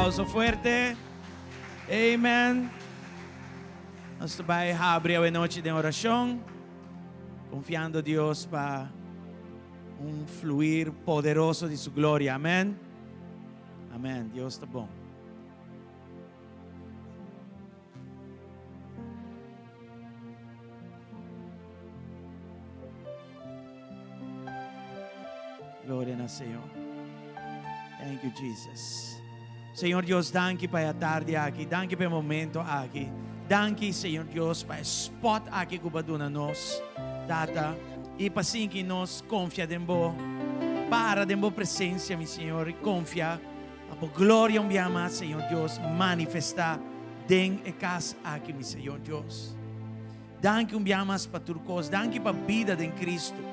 aplauso fuerte. Amen. Nos ta bai habri awe nochi den orashon, konfiando Dios pa un fluir poderoso di su gloria. Amen. Amen. Dios ta bon. Gloria na Señor. Thank you, Jesus. Señor Dios, danki pa e tarde aki. Danki pa e momento aki. Danki, Señor Dios, pa e spot aki ku Bo a duna nos, Tata. I pa sinki nos konfia den Bo. Para den Bo presensia, mi Señor, i konfia pa Bo gloria un bia mas, Señor Dios, manifestá den e kas aki, mi Señor Dios. Danki un bia mas pa tur kos. Danki pa bida den Kristu.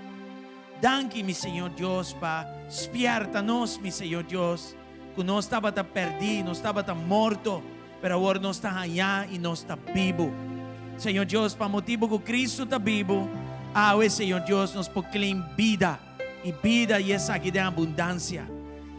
Danki, mi Señor Dios, pa spièrta nos, mi Señor Dios, ku nos tabata pèrdí, nos tabata morto, pero awor nos ta hañá i nos ta bibu. Señor Dios, pa motibu ku Kristu ta bibu, awe, Señor Dios, nos por claim bida, i bida i esaki den abundansia.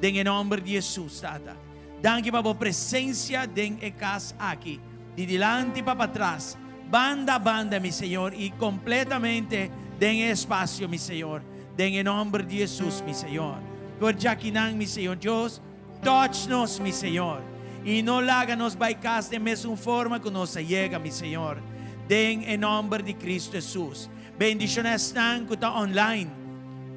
Den e nòmber di Hesus, Tata. Danki pa bo presensia den e kas aki, di dilanti pa patras, banda a banda, mi Señor, i kompletamente den e espasio, mi Señor, den e nòmber di Hesus, mi Señor. Por djakinan, mi Señor Dios, touch nos, mi Señor, i no laga nos bai kas den mesun forma ku nos a yega, mi Señor, den e nòmber di Kristu Hesus. Bendishona esnan ku ta online.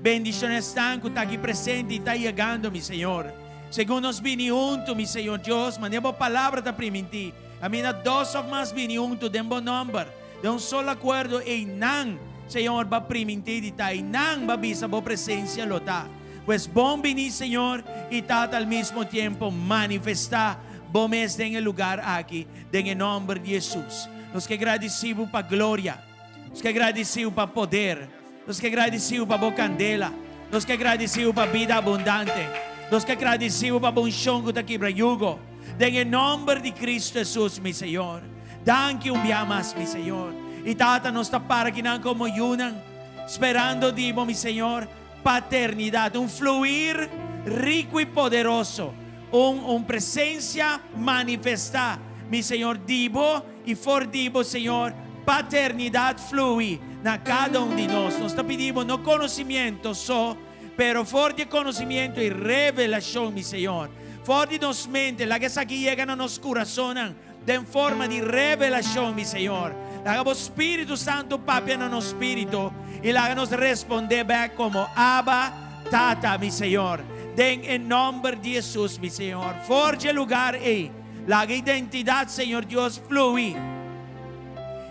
Bendishona esnan ku ta aki presente i ta yegando, mi Señor. Segun nos bini huntu, mi Señor Dios, manera Bo Palabra ta primintí, kaminda dos òf mas bini huntu den Bo nòmber, den un solo akuerdo, einan, Señor, Bo a primintí di ta, einan Bo a bisa Bo presensia lo ta. Pues bon bini, Señor, i Tata al mismo tiempo manifestá Bo mes den e lugar aki, den e nòmber di Hesus. Nos ke gradisí Bo pa gloria. Nos ke gradisí Bo pa poder. Nos ke gradisí Bo pa Bo kandela. Nos ke gradisí Bo pa bida abundante. Nos ke gradisí Bo pa Bo unshon ku ta kibra yugo. Den e nòmber di Kristu Hesus, mi Señor. Danki un bia mas, mi Señor. I Tata, nos ta para akinan komo yunan, sperando di Bo, mi Señor, paternidat, un fluir riku i poderoso, un un presensia manifestá, mi Señor, di Bo i for di Bo, Señor, paternidat flui na kada un di nos. Nos ta pidi Bo no konosimiento so, pero for di e konosimiento i revelashon, mi Señor. For di nos mente, laga esaki yega na nos kurasonnan den forma di revelashon, mi Señor. Laga Bo Spiritu Santu papia na nos spiritu i laga nos respondé bèk komo Abba, Tata, mi Señor. Den e nòmber di Hesus, mi Señor. For dje lugar ei. Laga identidat, Señor Dios, flui.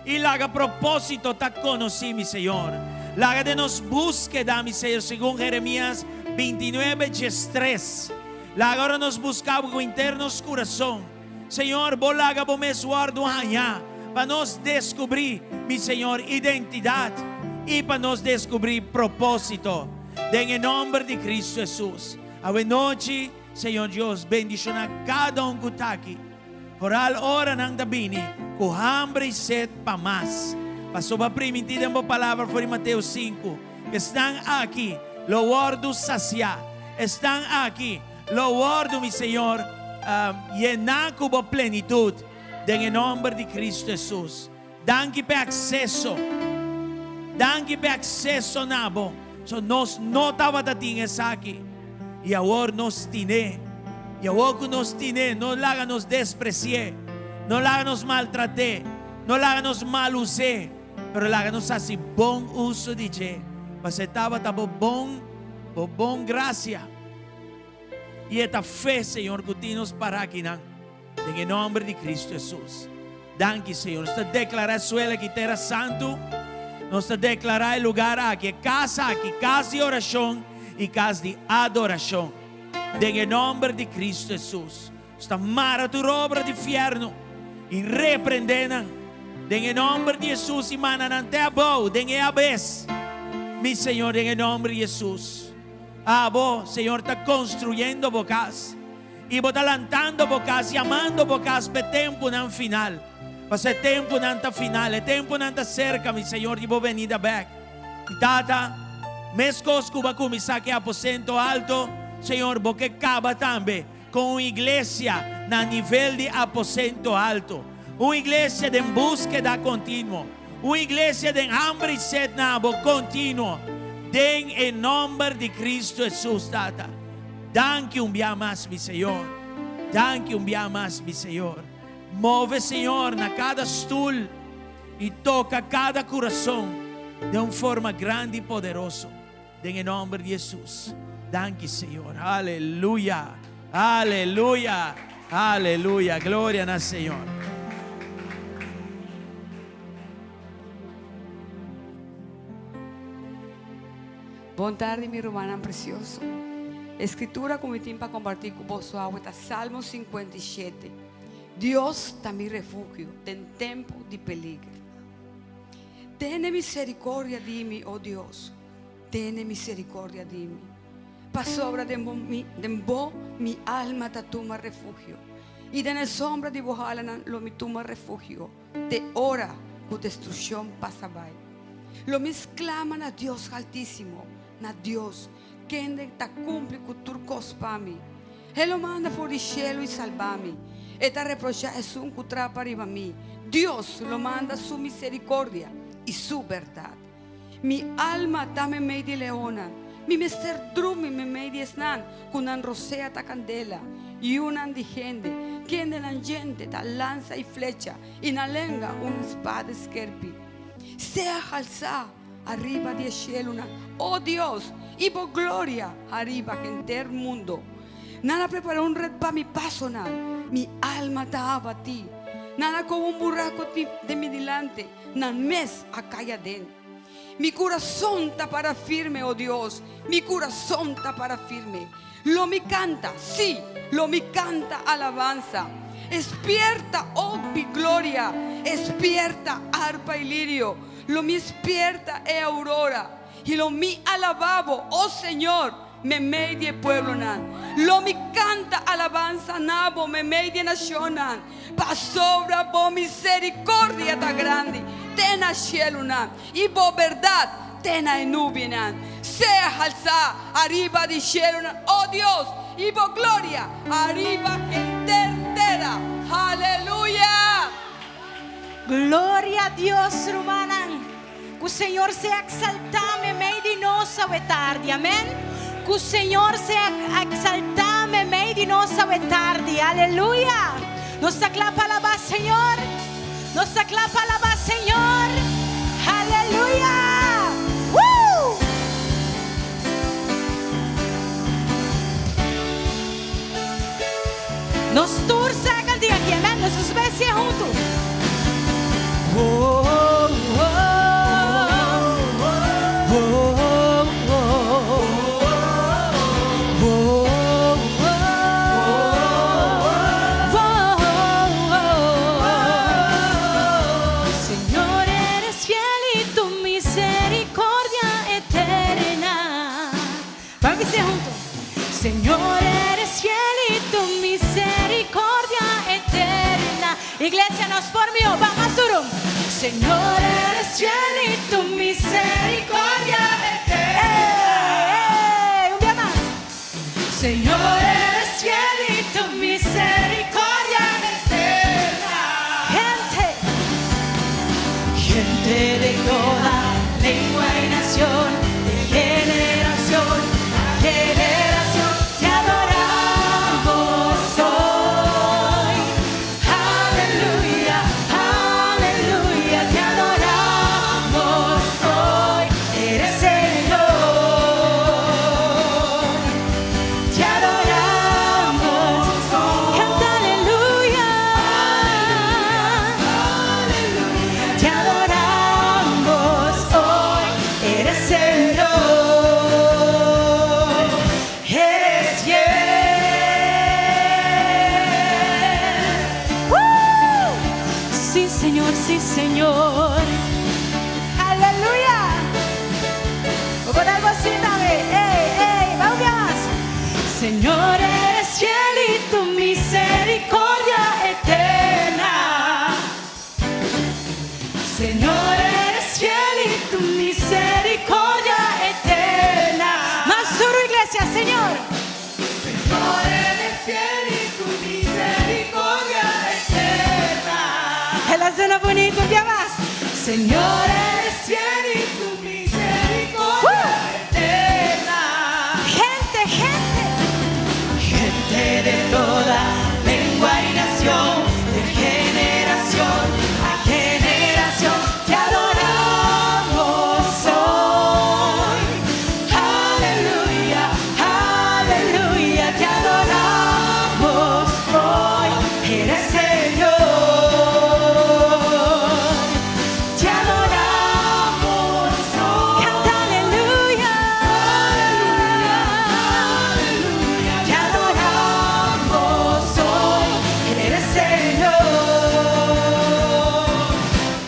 I laga propósito ta konosí, mi Señor. Laga den nos búskeda, mi Señor, segun Jeremías 29, 13. Laga ora nos buska Bo ku henter nos kurason. Señor, Bo laga Bo mes wòrdu hañá pa nos deskubrí, mi Señor, identidat i pa nos deskubrí propósito. Den e nòmber di Kristu Hesus. Awenochi. Señor Dios, bendiciona cada un cu ta aki. Foral ora nan ta bini cu hambre y sed pa mas. Pasobra priminti den bo palabra for di Mateo sinku, cu esnan aki lo wordu sacia. Esnan aki lo wordu, mi Señor, yena cu bo plenitud. Den e nomber di Cristo Jesus. Danki p'e acceso. Danki p'e acceso na bo. So nos no tabata tin esaki y awor nos tin'e. Y awor cu nos tin'e, no laga nos despreci'e, no laga nos maltrat'e, no laga nos mal us'e, pero laga nos haci bon uso di dje, pasobra e tabata bo bon, bo bon gracia. Y e ta fe, Señor, cu tin nos para akinan. Den e nomber di Cristo Jesus. Danki, Señor. Nos ta declara e suela aki tera santu. Nos ta declara e lugar aki, e cas aki, cas di oracion y cas di adoracion. Den e nomber di Cristo Jesus. Nos ta mara tur obra di fierno y reprende nan. Den e nomber di Jesus y manda nan te abou den e abes. Mi Señor, den e nomber di Jesus. Abo, Señor, ta construyendo bo cas. I bo ta lantando bo kas, yamando bo kas p'e tempunan final. Pasobra e tempunan ta final, e tempunan ta serka, mi Señor, di bo benida bèk. I Tata, meskos ku bo a kuminsá ku e aposento alto, Señor, bo ke kaba tambe ku un iglesia. na nivel di aposento alto, un iglesia den búskeda kontinuo, un iglesia den hamber i set na Bo kontinuo, den e nòmber di Kristu Hesus, Tata. Danki un bia mas, mi Señor. Danki un bia mas, mi Señor. Move, Señor, na kada stul i toka kada kurason den un forma grandi i poderoso. Den e nomber di Hesus. Danki Señor. Aleluya. Aleluya. Aleluya. Gloria na Señor. Bon tardi mi rumannan precioso. E scritura cu mi tin pa comparti cu boso awe ta Salmo 57. Dios ta mi refugio den tempo di peliger. Tene misericordia di mi, o Dios, tene misericordia di mi, pasobra den bo mi, den bo mi alma ta tuma refugio, i den e sombra di bo halanan lo mi tuma refugio te ora cu destruccion pasa bai. Lo mi sclama na Dios Haltísimo, na Dios, kende ta cumpli cu tur cos pa mi. E lo manda for di shelu i salba mi. E ta reprochá esun ku trapa riba mi. Dios lo manda su miserikordia i su bèrdat. Mi alma ta meimei di leonnan. Mi mester drumi meimei di esnan ku nan rosea ta kandela, yunan di hende, kende nan djente ta lansa i flecha i nan lenga un spada skerpi. Sea halsá Ariba di e shelunan, o Dios, i bo gloria ariba henter mundo. Nan a prepara un red pa mi pasonan, mi alma ta abatí. Nan a koba un buraku den mi dilanti, nan mes a kai aden. Mi kurason ta para firme, o Dios, mi kurason ta para firme. Lo mi kanta, sí, lo mi kanta alabansa. Espierta, o mi gloria, espierta, arpa i lirio. Lo mi spierta e aurora, i lo mi alabá bo, o Señor, meimei di e pueblonan. Lo mi kanta alabansa na bo meimei di e nashonnan, pasobra bo miserikordia ta grandi te na shelunan, i bo bèrdat te na e nubianan. Sea halsá ariba di shelunan, o Dios, i bo gloria ariba henter tera. Haleluya! Gloria a Dios rumannan. Ku Señor sea eksaltá meimei di nos awe tardi. Amen. Ku Señor sea eksaltá meimei di nos awe tardi. Aleluya. Nos ta kla pa alabá Señor? Nos ta kla pa alabá Señor? Aleluya. Woo! Nos tur sa e kantiga aki, amen? Nos ta bay hacié huntu. Señor eres fiel y tu misericordia eterna. Ban bis'é hunto. Señor eres fiel y tu misericordia eterna. Iglesia nos por mihó. Ban mas duro. Señor eres fiel y tu misericordia eterna. Ey, un bia mas. Señor eres fiel y tu misericordia eterna. Gente. Gente de toda lengua y nación, de generación a generación, te adoramos hoy. Aleluya, aleluya, te adoramos hoy. Eres Señor. Te adoramos hoy. Canta aleluya. Te adoramos hoy. Eres Señor. Eres fiel. Woo! Sí, Señor, sí, Señor. Aleluya. Bo por dal bo así tambe. Ey, ey, va un bia mas. Señor, eres fiel y tu misericordia eterna. Señor, eres fiel y tu misericordia eterna. Mas duro, iglesia, Señor. Señor, eres fiel y tu misericordia. bunita, un dia mas. Señor, eres fiel y tu misericordia eterna. Gente, gente. Gente de toda lengua y nación, de generación a generación, te adoramos hoy. Aleluya, aleluya, te adoramos hoy. Eres Señor, te adoramos hoy. Canta aleluya. Aleluya, te adoramos hoy. Eres Señor,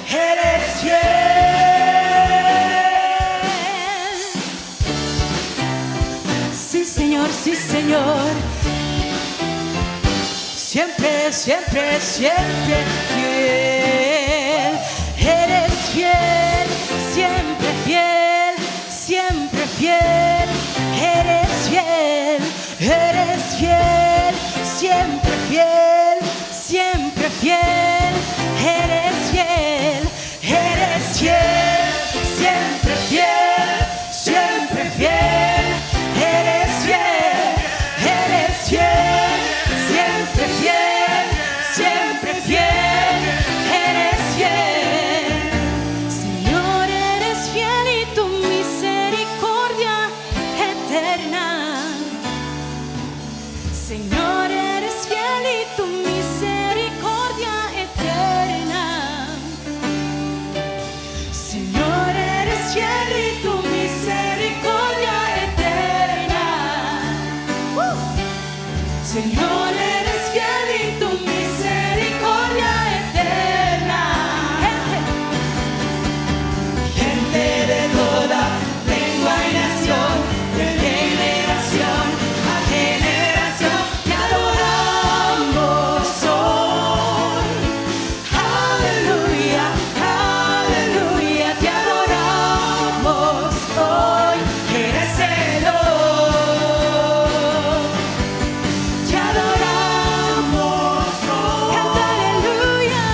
eres fiel. Sí, Señor, sí, Señor. Siempre, siempre, siempre fiel. Eres fiel, siempre fiel, siempre fiel. Eres fiel, eres fiel, siempre fiel, siempre fiel. Eres fiel, eres fiel, siempre fiel, siempre fiel. Eres fiel, eres fiel, siempre fiel, siempre fiel. Eres fiel. Señor, eres fiel y tu misericordia eterna. Señor, eres fiel y tu misericordia eterna. Señor, eres fiel y tu misericordia eterna. Señor, eres fiel y tu misericordia eterna. Gente, Gente de toda lengua y nación, de generación a generación, te adoramos hoy. Aleluya, aleluya, te adoramos hoy. Eres Señor, te adoramos hoy. Canta aleluya.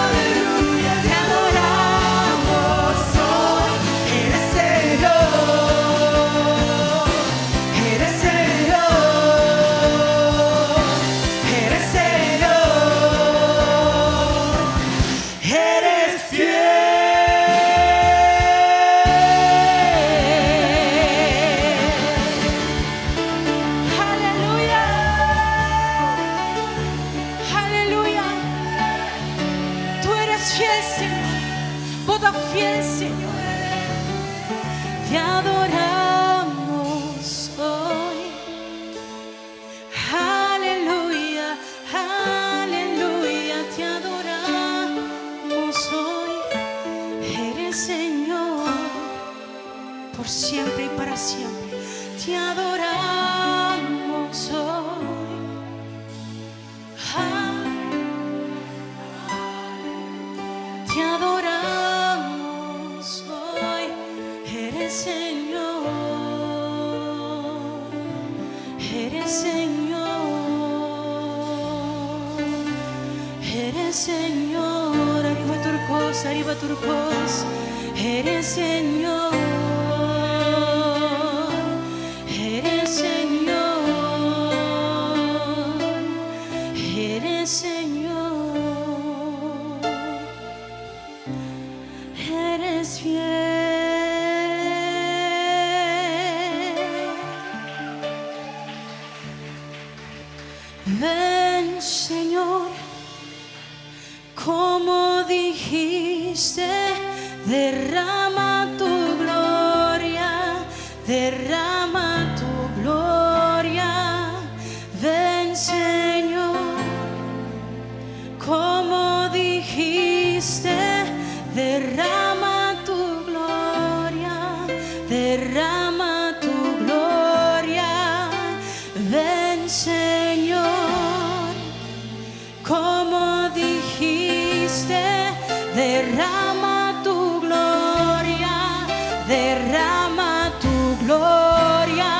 Aleluya, te adoramos hoy. Eres Señor, eres Señor, eres Señor, eres fiel. Aleluya. Aleluya. Tú eres fiel, Señor. Bo ta fiel, Señor. Te adoramos hoy. Aleluya, aleluya, te adoramos hoy. Eres Señor por siempre y para siempre. Te adoramos hoy. Ah, te adoramos hoy. Eres Señor. Eres Señor. Eres Señor. Ariba tur cos, ariba tur cos. Eres Señor. Eres Señor. Eres Señor. Eres fiel. Ven, Señor, como dijiste, derrama tu gloria, derrama tu gloria. Ven, Señor, como dijiste, derrama tu gloria, derrama tu gloria. Ven, Señor, como dijiste, derrama tu gloria, derrama tu gloria.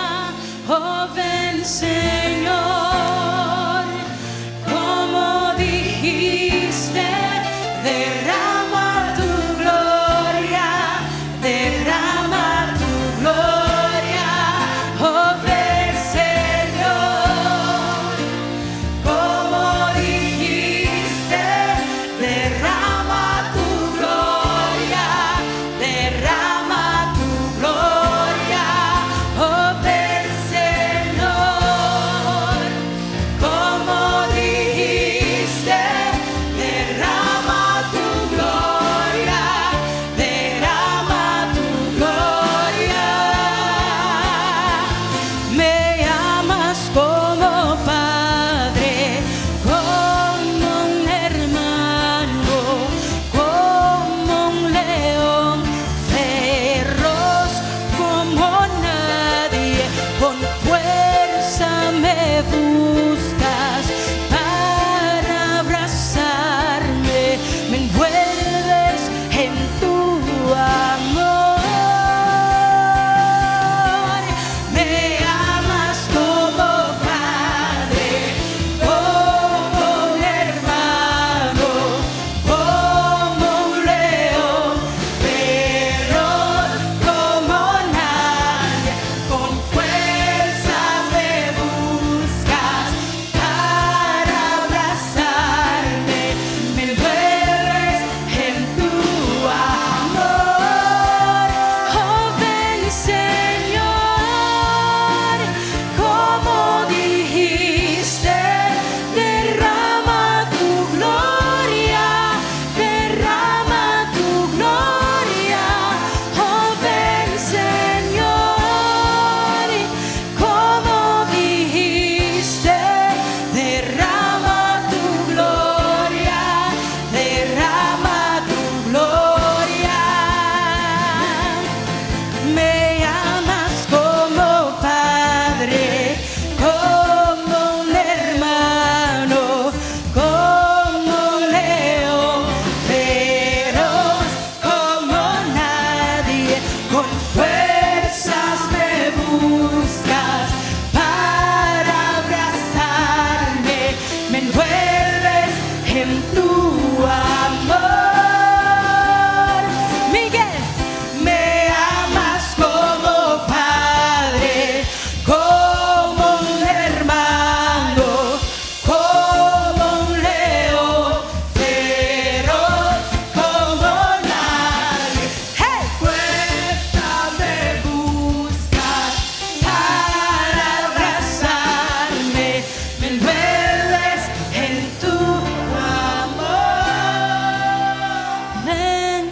Oh, ven, Señor, como dijiste.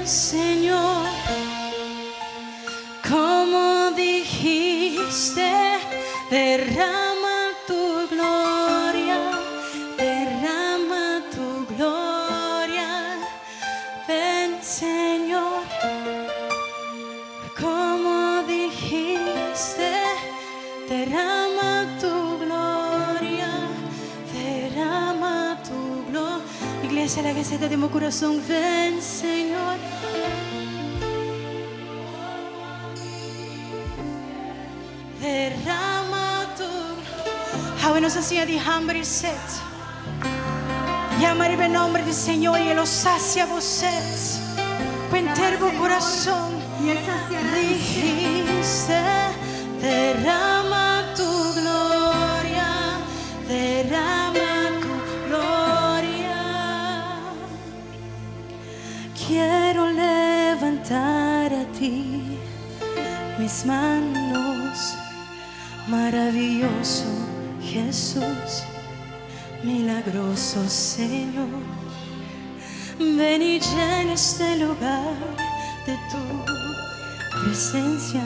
Señor, como dijiste, derrama tu gloria, derrama tu gloria. Ven, Señor, como dijiste, derrama tu gloria, derrama tu gloria. Iglesia, la que se te mi corazón, ven, Señor. Derrama tu. Awe nos a siña di hamber i set. Yama riba nòmber di Señor i E lo sasia bo set. Ku henter bo kurason. I E sasiará tu set. Dijiste, derrama tu gloria, derrama tu gloria. Quiero levantar a ti mis manos, maravilloso Jesús, milagroso Señor. Ven y llena este lugar de tu presencia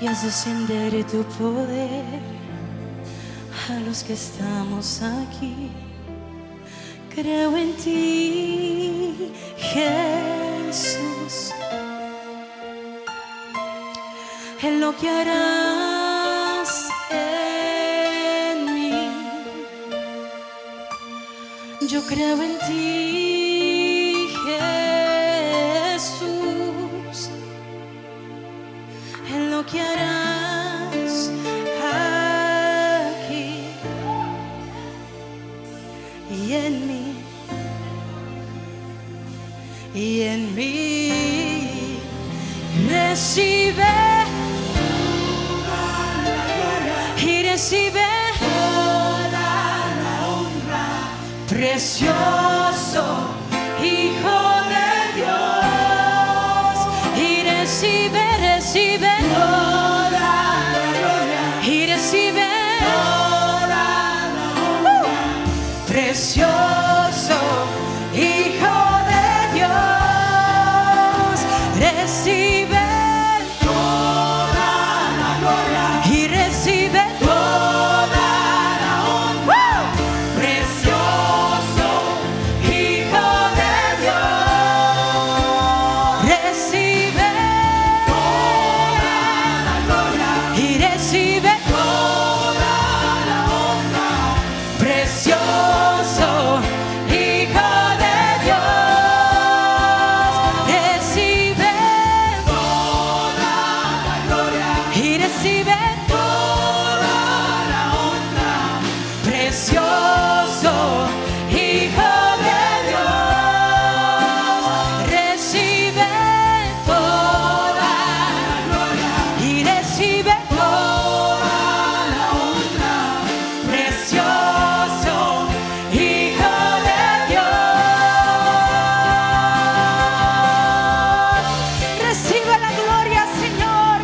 y haz descender tu poder a los que estamos aquí. Creo en ti, Jesús, en lo que harás en mí. Yo creo en ti, Jesús, en lo que harás aquí y en mí, y en mí. Recibe y recibe precioso Hijo de Dios, y recibe, recibe toda la gloria y recibe toda la honra, precioso Hijo de Dios, recibe toda la gloria y recibe toda la honra, precioso Hijo de Dios, recibe toda la gloria y recibe toda la honra, precioso Hijo de Dios, recibe toda la gloria y recibe toda la honra, precioso Hijo de Dios, recibe toda la gloria y recibe toda la honra, precioso Hijo de Dios. Recibe la gloria, Señor.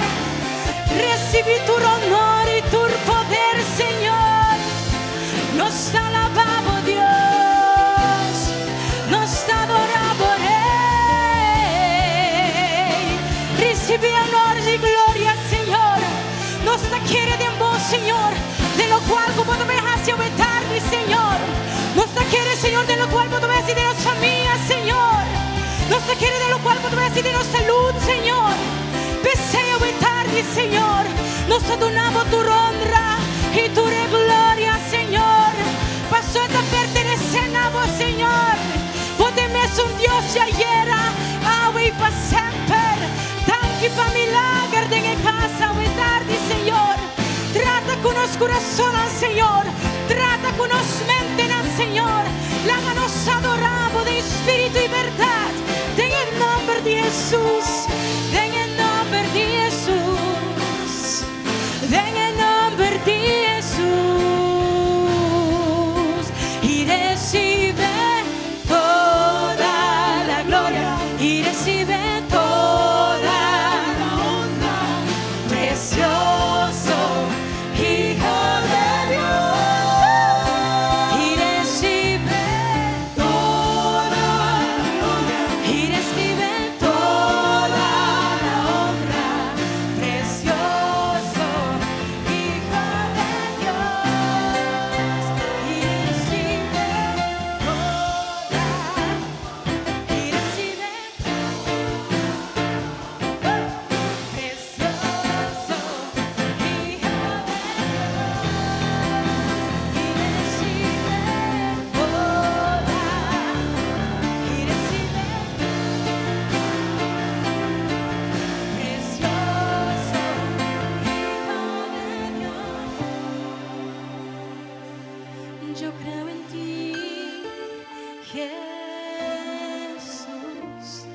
Recibe tu honor i tu poder, Señor. Nos alabá bo, Dios. Nos adorá bo, Rei. Recibe honor i gloria, Señor. Nos ta kere den bo, Señor. Den lokual ku bo ta bai hasi tardi, Señor. Nos ta kere, Señor, den lokual bo ta bai hasi den nos famia, Señor. Nos ta kere den lokual bo ta bai hasi den nos salú, Señor. P'esei tardi, Señor. Nos ta duna bo tur honra i tur gloria, Señor. Paso ta pertenesé na bo, Señor. Bo ta mesun Dios di ayera, awe i pa semper. Danki pa milager den kas, awe tardi, Señor. Trata ku nos kurason, Señor. Trata ku nos mente, Señor. Laga nos adorá bo den spiritu i bèrdat. Den nòmber di Hesus. Den nòmber di Hesus. Den nòmber di Hesus. I recibe toda la gloria. I recibe toda la honra. Precioso Hijo de Dios. I recibe toda la gloria. Jesús,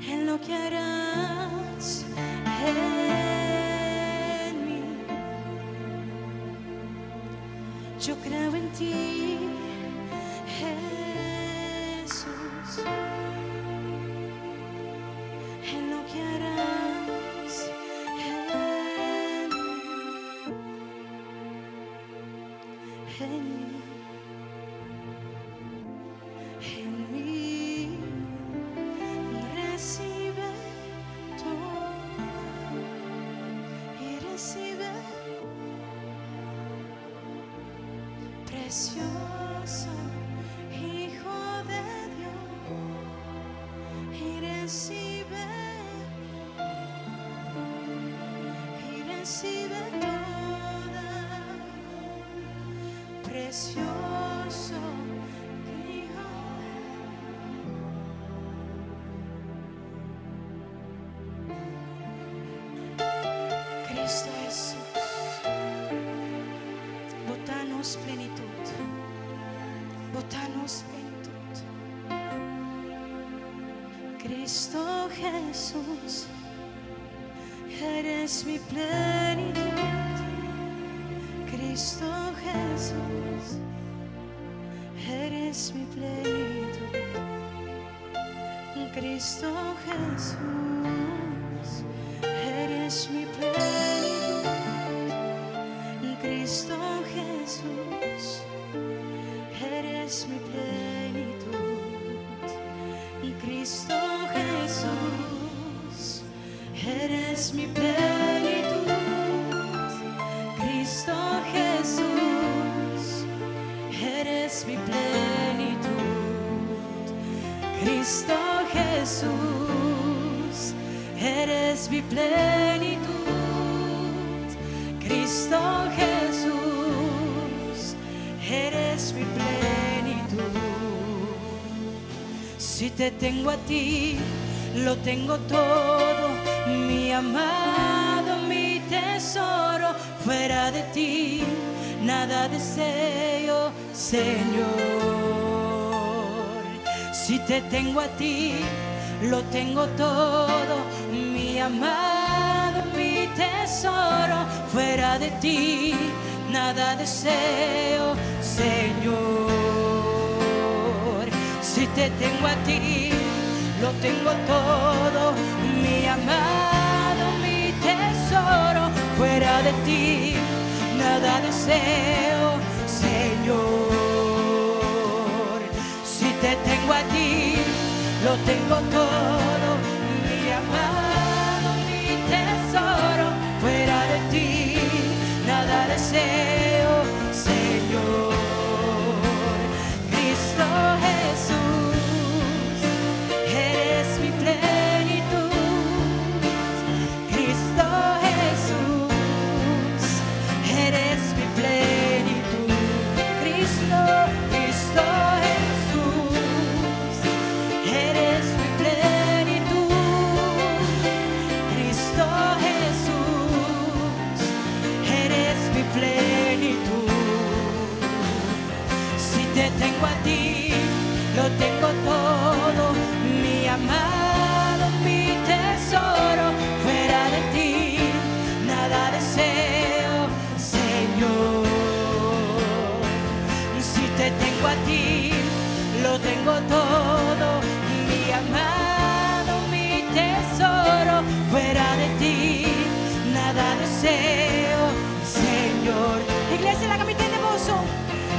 en lo que harás en mí. Yo creo en ti, Jesús, en lo que harás en mí, en mí, en mí. Recibe todo y recibe precioso Hijo de Dios y recibe y recibe toda precioso Hijo de Cristo Jesús. Bo ta nos plenitud. Bo ta nos plenitud. Cristo Jesús, eres mi plenitud. Cristo Jesús, eres mi plenitud. Cristo Jesús, eres mi plenitud. Cristo Jesús, eres mi plenitud. Cristo Jesús, eres mi plenitud. Cristo Jesús, eres mi plenitud. Cristo Jesús, eres mi plenitud. Cristo Jesús, eres mi plenitud. Si te tengo a ti, lo tengo todo, mi amado, mi tesoro. Fuera de ti, nada deseo, Señor. Si te tengo a ti, lo tengo todo, mi amado, mi tesoro. Fuera de ti, nada deseo, Señor. Si te tengo a ti, lo tengo todo, mi amado, mi tesoro. Fuera de ti, nada deseo, Señor. Si te tengo a ti, lo tengo todo, mi amado, mi tesoro. Fuera de ti, nada deseo, Señor. Cristo Jesús, eres mi plenitud. Cristo Jesús, eres mi plenitud. Cristo, Cristo Jesús, eres mi plenitud. Cristo Jesús, eres mi plenitud. Si te tengo a ti, lo tengo todo, mi amado, mi tesoro. Fuera de ti, nada deseo, Señor. Si te tengo a ti, lo tengo todo, mi amado, mi tesoro. Fuera de ti, nada deseo, Señor. Iglesia, laga mi tende boso.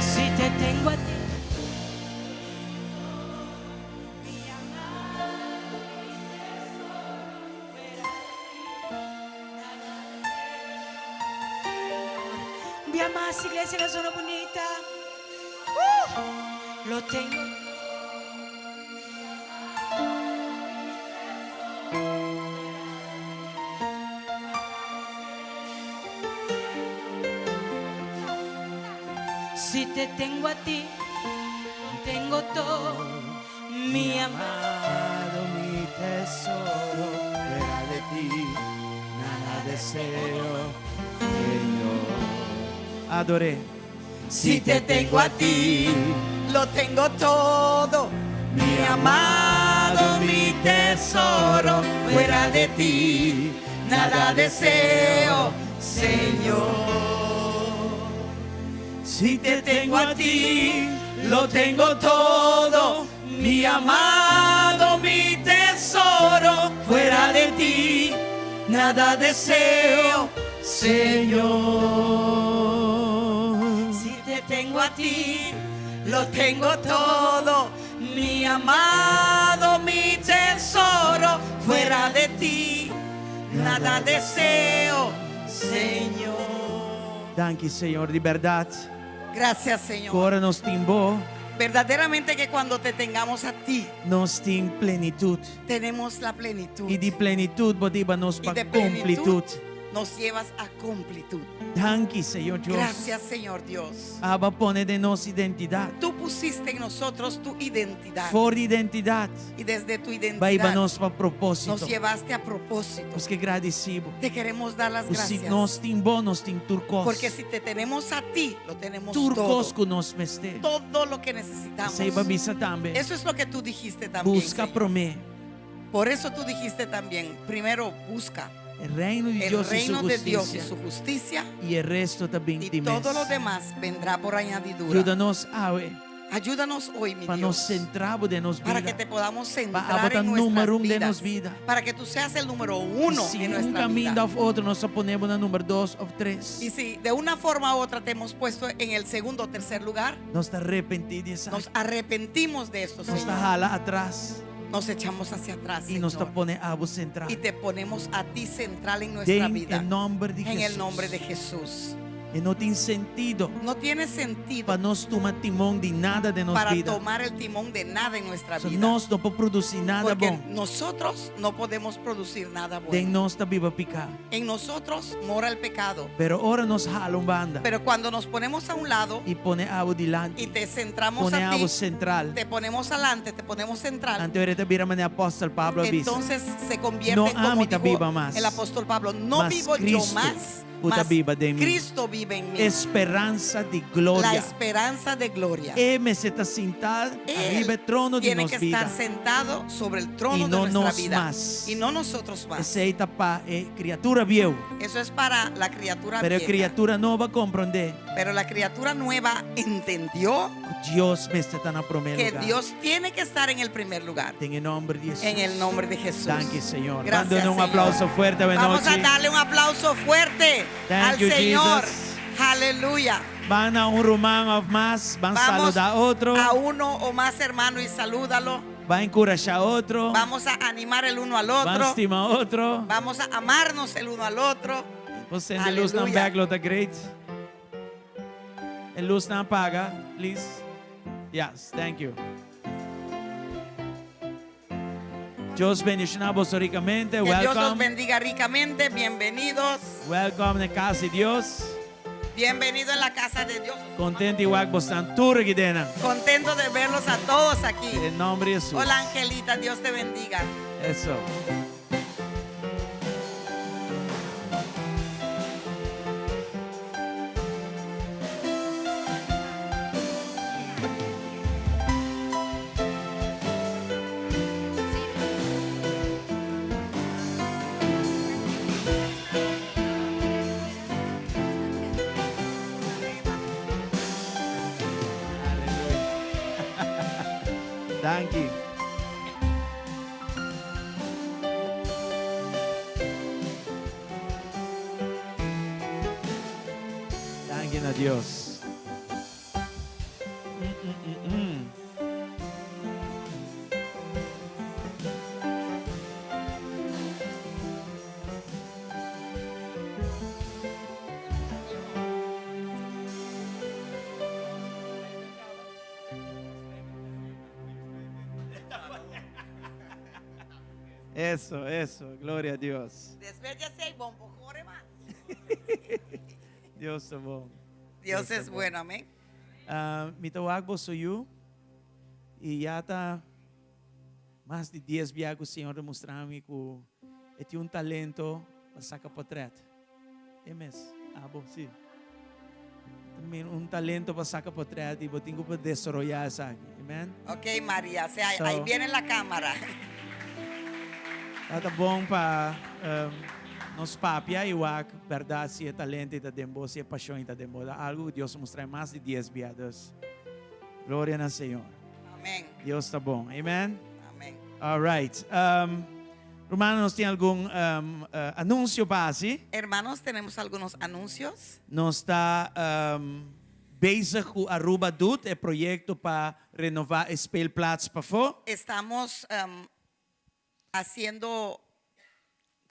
Si te tengo a ti. Mi amado, mi tesoro, fuera de ti, nada deseo. Bia mas, iglesia, na zona bunita. Lo tengo. Si te tengo a ti, tengo todo, mi amado. Amado, mi tesoro, fuera de ti, nada deseo, Señor. Ador'é. Si te tengo a ti, lo tengo todo, mi amado, mi tesoro, fuera de ti, nada deseo, Señor. Si te tengo a ti, lo tengo todo, mi amado, mi tesoro, fuera de ti, nada deseo, Señor. Si te tengo a ti, lo tengo todo, mi amado, mi tesoro, fuera de ti, nada deseo, Señor. Danki, Señor, di berdad. Gracias, Señor. Ora nos tin bo, Verdaderamente que cuando te tengamos a ti, nos tin plenitud. tenemos la plenitud. Y di plenitud, bo ta hiba nos Y pa de plenitud completud. nos llevas a completud. Danki, Señor Dios. Gracias, Señor Dios. Abo a pone den nos identidad. Tú pusiste en nosotros tu identidad. For di identidad. Y desde tu Bo a hiba identidad nos pa propósito. nos llevaste a propósito. Nos ke gradici bo. Te queremos dar las Si gracias. nos tin bo, nos tin tur cos. Porque si te tenemos a ti, lo tenemos Tur cos todo. cu nos mester. Todo lo que necesitamos. Esey bo a bisa tambe. Eso es lo que tú dijiste también. Busca Señor. prome. Por eso tú dijiste también, primero busca E reino di el Dios y su reino de Dios y husticia. su justicia Y e resto ta bin y di mes. todo lo demás vendrá por añadidura. Yuda nos awe. Ayúdanos hoy, mi Pa nos Dios, centra bo den nos para bida. que te podamos Pa centrar abo ta en nuestras number un den vidas, nos bida. para que tú seas el número uno Si en un nuestra caminda vida. of otro nos a pone bo na number 2 of 3. Y si de una forma u otra te hemos puesto en el segundo o tercer lugar, Nos ta arepenti di esaki. nos arrepentimos de esto, Nos ta Señor. hala atras. Nos echamos hacia atrás, Y nos ta Señor. pone abo central. Y te ponemos a ti central en nuestra Den vida. e nomber di En Jesús. el nombre de Jesús. E no tin sentido No tiene sentido pa nos tuma timon di nada den nos para bida. tomar el timón de nada en nuestra So vida. nos no por produci nada Porque bon. nosotros no podemos producir nada Den bueno. nos ta biba pica. En nosotros mora el pecado. Pero ora nos hala un banda Pero cuando nos ponemos a un lado y pone abo dilanti. y te centramos Pone a abo ti, central. te ponemos adelante, te ponemos central. Anto e ta bira manera apostel Pablo a bisa. Entonces se convierte No en como ami ta dijo biba mas. el apóstol Pablo, no Mas vivo yo Cristo más, ku ta mas biba den mi. Cristo vive en mí. Esperanza di La gloria. esperanza de gloria. E mester ta sinta Él ariba e trono di tiene nos que bida. estar sentado sobre el trono Y de no nuestra nos vida. mas. Y no nosotros más. Esey ta pa e criatura bieu. Eso es para la criatura Pero e vieja. criatura nobo a comprende. Pero la criatura nueva entendió Dios mester ta na prome que lugar. Dios tiene que estar en el primer lugar. Den e nomber di Jesús. En el nombre de Jesús. Danki, Señor. Gracias, Dando un Señor. aplauso fuerte. Buenas Vamos a noches. darle un aplauso fuerte Thank al you, Señor. Jesus. Aleluya. Ban na un ruman of mas, ban Vamos saluda otro, a uno o más hermano y salúdalo. ban encurasha otro, Vamos a animar el uno al ban otro. stima otro. Vamos a amarnos el uno al otro. Por sende luznan Aleluya. bek lo ta great. E luznan paga, please. Yes, thank you. Dios bendiciona boso ricamente. Que Dios los Welcome. bendiga ricamente. Bienvenidos. Welcome na cas di Dios. Bienvenido en la casa de Dios. Contento di wak bosnan tur akiden. Contento de verlos a todos aquí. Den nomber di Jesús. Hola Angelita, Dios te bendiga. Eso. Danki. Danki na Dios. Mm, mm, mm, mm. Eso, eso. Gloria a Dios. Después ya sei bombo, corre más. Dios ta bon. Dios es bueno, amén. Ah, mi ta wak boso yu y ya ta mas di dies bia ku Señor a mustra mi ku e tin un talento pa saca potret. E mes, abo, si. Tambe un talento pa saca potret y bo tin cu por desaroya esaki. Amen. Ok, Maria, sea, So, ahí viene la cámara. Ta ta bon pa nos papia y wak berdad si e talento y ta den bo, si e pasion y ta den bo. Ta algo cu Dios a mustra mas di dies bia. Dus, gloria na Señor. Amen. Dios ta bon. Amen. Amen. All right. Rumannan, nos tin algun anuncio pa haci. Hermanos, tenemos algunos anuncios. Nos ta bezig cu Aruba Doet, e proyecto pa renova e speelplaats pafó. Estamos haciendo,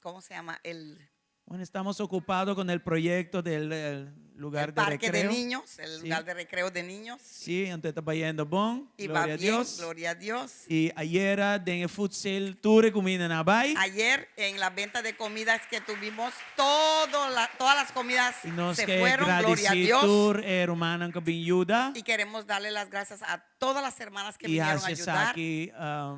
¿cómo se llama? El Bueno, estamos ocupado con el proyecto del lugar el de parque de recreo. niños, el lugar de recreo de niños. Sí, anto ta bayendo bon. Y va Gloria a bien, Dios. gloria a Dios. Y ayera den e food sale tur e cuminda nan a bay. Ayer en la venta de comidas que tuvimos, todo la, todas las comidas Y nos se ke fueron, gloria a gradici Dios. tur e rumannan cu bin yuda. Y queremos darle las gracias a todas las hermanas que Y vinieron a haci ayudar esaki,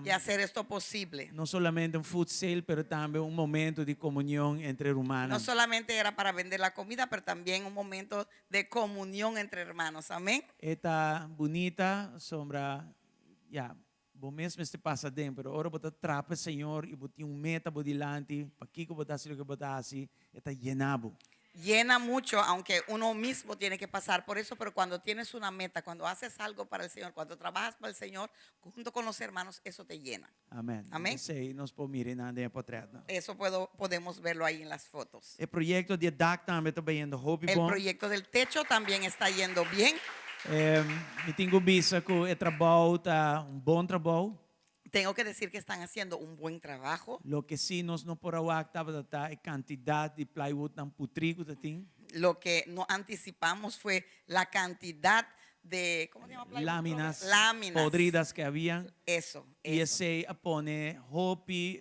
y hacer esto posible. no solamente un food sale, pero tambe un momento di comunion entre rumannan. No solamente era para vender la comida, pero también un momento de comunión entre hermanos. Amén. E ta bunita, sombra, ya, bo mes mester pasa den, pero ora bo ta trapa e Señor y bo tin un meta bo dilanti, pakico bo ta haci loke bo ta haci, e ta yena bo. Llena mucho, aunque uno mismo tiene que pasar por eso, pero cuando tienes una meta, cuando haces algo para el Señor, cuando trabajas para el Señor, junto con los hermanos, eso te llena. Amen. Amen. Esey nos por mira nan den e potretnan. Eso puedo, podemos verlo ahí en las fotos. E proyecto di e dak tambe ta bayendo hopi El bon. proyecto del techo también está yendo bien. Mi tin cu bisa cu e trabou ta un bon trabou. Tengo que decir que están haciendo un buen trabajo. Loke sí nos no por a wak tabata ta e kantidat di plywoodnan putrí ku ta tin. Lo que no anticipamos fue la cantidad de, ¿cómo se llama plywood? Láminas Láminas. podridas que habían. Eso, I eso. esei a pone hopi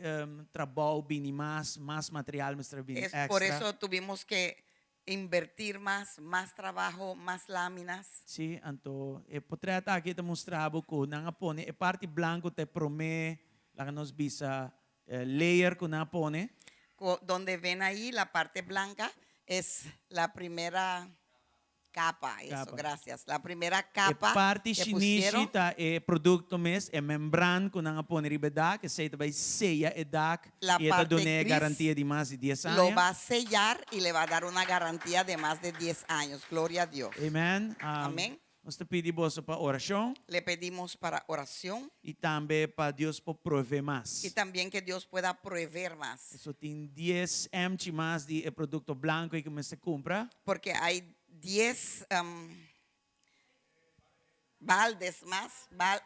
trabou bini mas, mas material mester a bini Es extra. por eso tuvimos que invertir mas, mas trabajo, mas láminas. Sí, anto e potret aki ta mustra bo ku nan a pone e parti blanku ta e promé, laga nos bisa, layer ku nan a pone. Ku donde ven ahí la parte blanca es la primera capa, eso, Capa. gracias. La primera E capa parti que shinishi pusieron. ta e produkto mes, e membran ku nan a pone riba e dak, esei ta bai seya e dak La i e ta parte dun'é gris garantia di mas di dies lo aña. va a sellar y le va a dar una garantía de más de 10 años. Gloria a Dios. Amen. Amén. Nos ta pidi boso pa orashon. Le pedimos para oración. I tambe pa Dios por provee mas. Y también que Dios pueda proveer más. Eso tin dies emchi mas di e produkto blanko ei ku mester kumpra. Porque hay dies baldes mas, bal,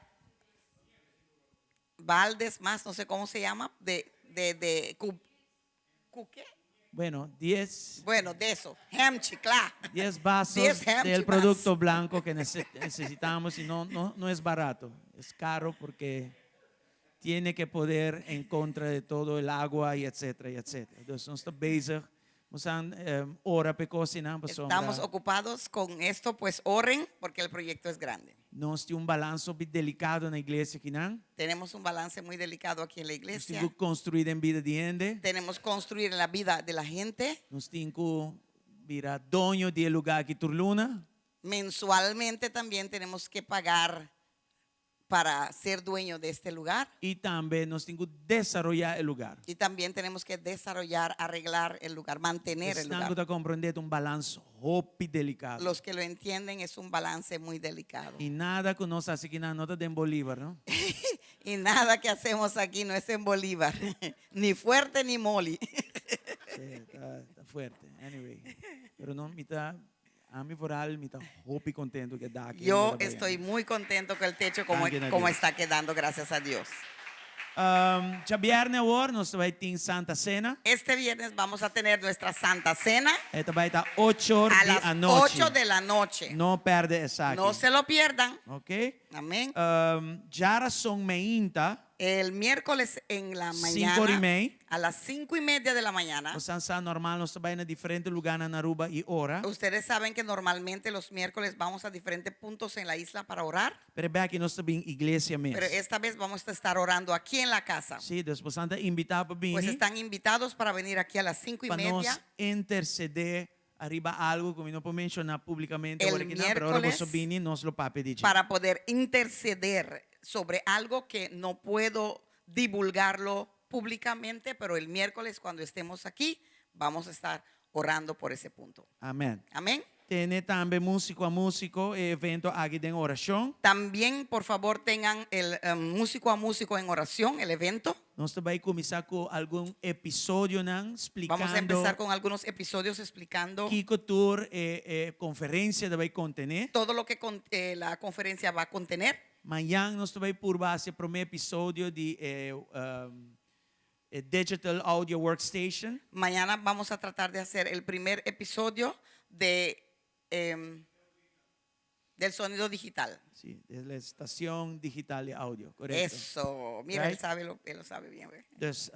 baldes mas, no sé cómo se llama, de, de, de, cu, cu qué? Bueno, dies. Bueno, de eso, hemchi, kla. Dies vasos Dies hemchi del mas. producto blanco que necesitamos y no, no, no es barato, es caro porque tiene que poder en contra de todo el agua y etcétera y etcétera. Entonces, nos ta bezig, nos han ora pe cosinan pasobra. Estamos ocupados con esto, pues oren porque el proyecto es grande. Nos tin un balans hopi delicado na iglesia akinan. Tenemos un balance muy delicado aquí en la Nos tin iglesia. cu construi den bida di hende. Tenemos construir en la vida de la gente. Nos tin cu bira doño di e lugar aki tur luna. Mensualmente también tenemos que pagar para ser dueño de este lugar. Y tambe nos tin cu desaroya e lugar. Y también tenemos que desarrollar, arreglar el lugar, mantener el Esnan lugar. cu ta comprende ta un balans hopi delicado. Los que lo entienden es un balance muy delicado. Y nada cu nos haci aki nan no ta den Bolívar, no? Y nada que hacemos aquí no es en Bolívar, ni fuerte ni moli. Sí, ta, ta fuerte. Anyway, pero no, mi ta Ami vooral mi ta hopi contento que da aki Yo en el estoy Bayern. muy contento con el techo como, Danki na como Dios. está quedando, gracias a Dios. Djabierne awor nos ta bai tin Santa Cena. Este viernes vamos a tener nuestra Santa Cena E ta bai ta ocho or a di las anochi. 8 de la noche. No perde esaki. No se lo pierdan. Ok? Amén. Djarason meinta. El miércoles en la Cinco ora y mañana, mei. a las cinco y media de la mañana. Nos sa normal nos ta bai na diferente lugar na Aruba y ora. Ustedes saben que normalmente los miércoles vamos a diferentes puntos en la isla para orar. Pero e beki nos ta bin iglesia mes. Pero esta vez vamos a estar orando aquí en la casa. Sí, dus boso ta invita pa bini. Pues están invitados para venir aquí a las cinco y Pa nos media. intercede. Ariba algo ku mi no por menshoná públikamente El ora kinan, pero ora miércoles boso bini nos lo papia di dje. para poder interceder sobre algo que no puedo divulgarlo públicamente, pero el miércoles cuando estemos aquí vamos a estar orando por ese punto. Amèn. Amén. Tene tambe Músiko a Músiko, e evento aki den orashon. También, por favor, tengan el Músico a Músico en oración, el evento. Nos ta bai kuminsá ku algun episodionan Vamos a splikando empezar con algunos episodios explicando kiko tur e e konferensia ta bai kontené. todo lo que con- eh, la conferencia va a contener. Mañan nos ta bai purba hasi e promé episodio di e e Digital Audio Workstation. Mañana vamos a tratar de hacer el primer episodio de, em, del sonido digital. Sí, de la estacion digital di audio, korekto. Eso, mira, él Right? sabe lo, él lo sabe bien. ¿ve? Dus,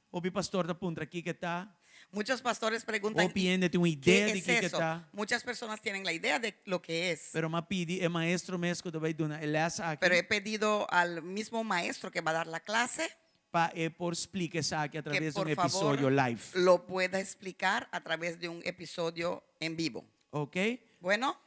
hopi pastor ta puntra kiko ta. Muchos pastores preguntan, Hopi hende tin un ¿qué idea di es kiko eso? ta. Muchas personas tienen la idea de lo que es. Pero m'a pidi e maestro mes ku ta bai duna e les aki Pero he pedido al mismo maestro que va a dar la clase pa e por splika esaki a que traves di un por favor episodio live. lo pueda explicar a través de un episodio en vivo. Ok? Bueno,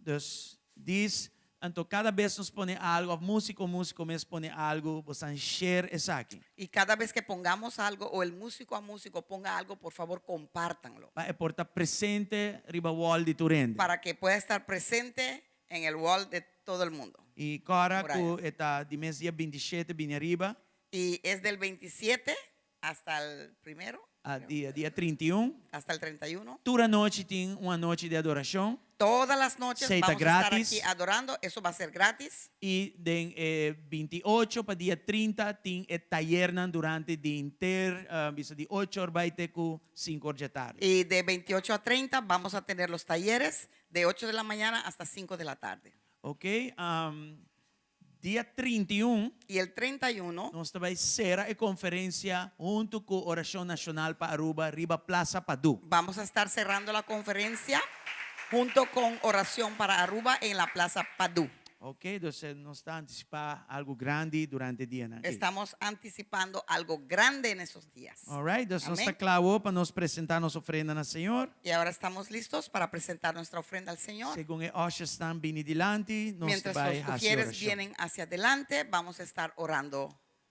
Dus dis, anto kada bes nos pone algo, of músiko músiko mes pone algo, bosan share esaki. y cada vez que pongamos algo o el músico a músico ponga algo, por favor, compártanlo Pa e por ta presente riba wall di tur hende. para que pueda estar presente en el wall de todo el mundo. I kòrda Por ahí. ku e ta di mes dia 27 bini ariba Y es del 27 hasta el primero, a dia dia 31. hasta el 31. Tur anochi tin un anochi di adorashon. Todas las noches Esei ta vamos a estar gratis. aquí adorando, eso va a ser gratis. I den e 28 pa dia 30 tin e tayernan durante di inter, bisa di ocho or bai te ku sinku or dje tardi. Y de 28 a 30 vamos a tener los talleres de 8 de la mañana hasta 5 de la tarde. Ok, dia 31 Y el 31 nos ta bai sera e konferensia huntu ku Orashon Nashonal pa Aruba riba Plaza Padu. Vamos a estar cerrando la conferencia junto con Oración para Aruba en la Plaza Padu. Ok, dus nos ta antisipá algu grandi durante e dianan ei. Estamos anticipando algo grande en esos días. Alright, dus nos ta Amén. kla awor pa nos presentá nos ofrenda na Señor. Y ahora estamos listos para presentar nuestra ofrenda al Señor. Segun e ushersnan bini dilanti, nos ta Mientras bai los hasi ujieres orashon. vienen hacia adelante, vamos a estar orando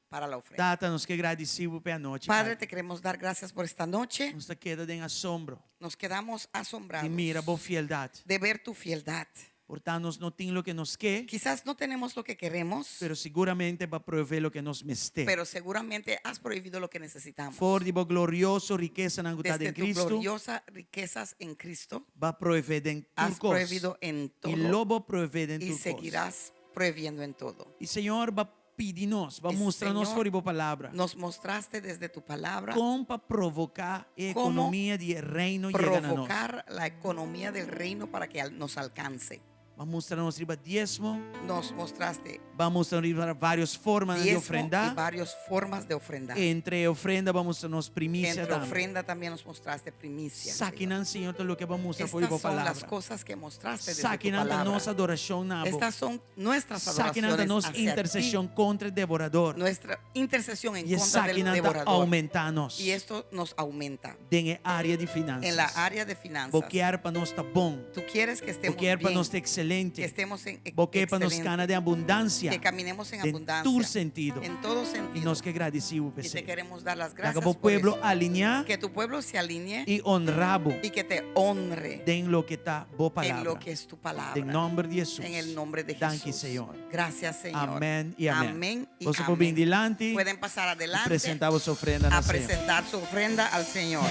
para la ofrenda. Tata, nos ke gradisí bo p'e anochi Padre, aki. te queremos dar gracias por esta noche. Nos ta keda den asombro Nos quedamos asombrados di mira bo fieldat. de ver tu fieldad. Por ta nos no tin loke nos ke, Quizás no tenemos lo que queremos, pero siguramente bo a proveé loke nos mester. pero seguramente has prohibido lo que necesitamos. For di bo glorioso rikesanan ku ta Desde den tu Cristo, gloriosa riquezas en Cristo, bo a proveé den tur has kos. prohibido en I todo lo bo proveé den y tur kos. seguirás prohibiendo en todo. I Señor, bo a pidi nos, bo a I mustra nos Señor, for di bo palabra. Nos mostraste desde tu palabra Kon pa provoká e Cómo ekonomia di e reino yega na nos. provocar la economía del reino para que nos alcance. Bo a mustra nos riba diesmo. Nos mostraste Bo a mustra nos riba varios formanan di diezmo ofrendá. y varias formas de ofrendar. Entre ofrenda bo a mustra nos primisia Entre tambe. ofrenda también nos mostraste primicia. Señor. Esakinan, Señor, ta loke bo a mustra for di bo Estas son las palabra. cosas que mostraste desde tu Esakinan ta palabra. nos adorashon na bo. Estas son nuestras Esakinan ta adoraciones nos hacia ti. interseshon kontra e devorador. Nuestra intercesión en I contra del esakinan ta devorador. oumentá nos Y esto nos aumenta den e área di finansas. en la área de finanzas. Bo kier pa nos ta bon. Tú quieres que Bo estemos kier pa bien, nos ta excelente. que estemos en Bo ke pa nos excelente, kana den abundansia. que caminemos en Den abundancia. tur sentido. En todo I sentido. nos ke gradisí bo Y te p'esei. queremos dar las Laga gracias bo por pueblo eso. alineá Que tu pueblo se alinee i honrá bo y que te honre den loke ta bo en palabra. lo que es tu palabra. Den nomber di Hesus. En el nombre de Danki, Jesús. Señor. Gracias, Señor. Amén y amén. Amén y Boso por amén. bin dilanti Pueden pasar y adelante presentá boso ofrenda na a Señor. presentar su ofrenda al Señor.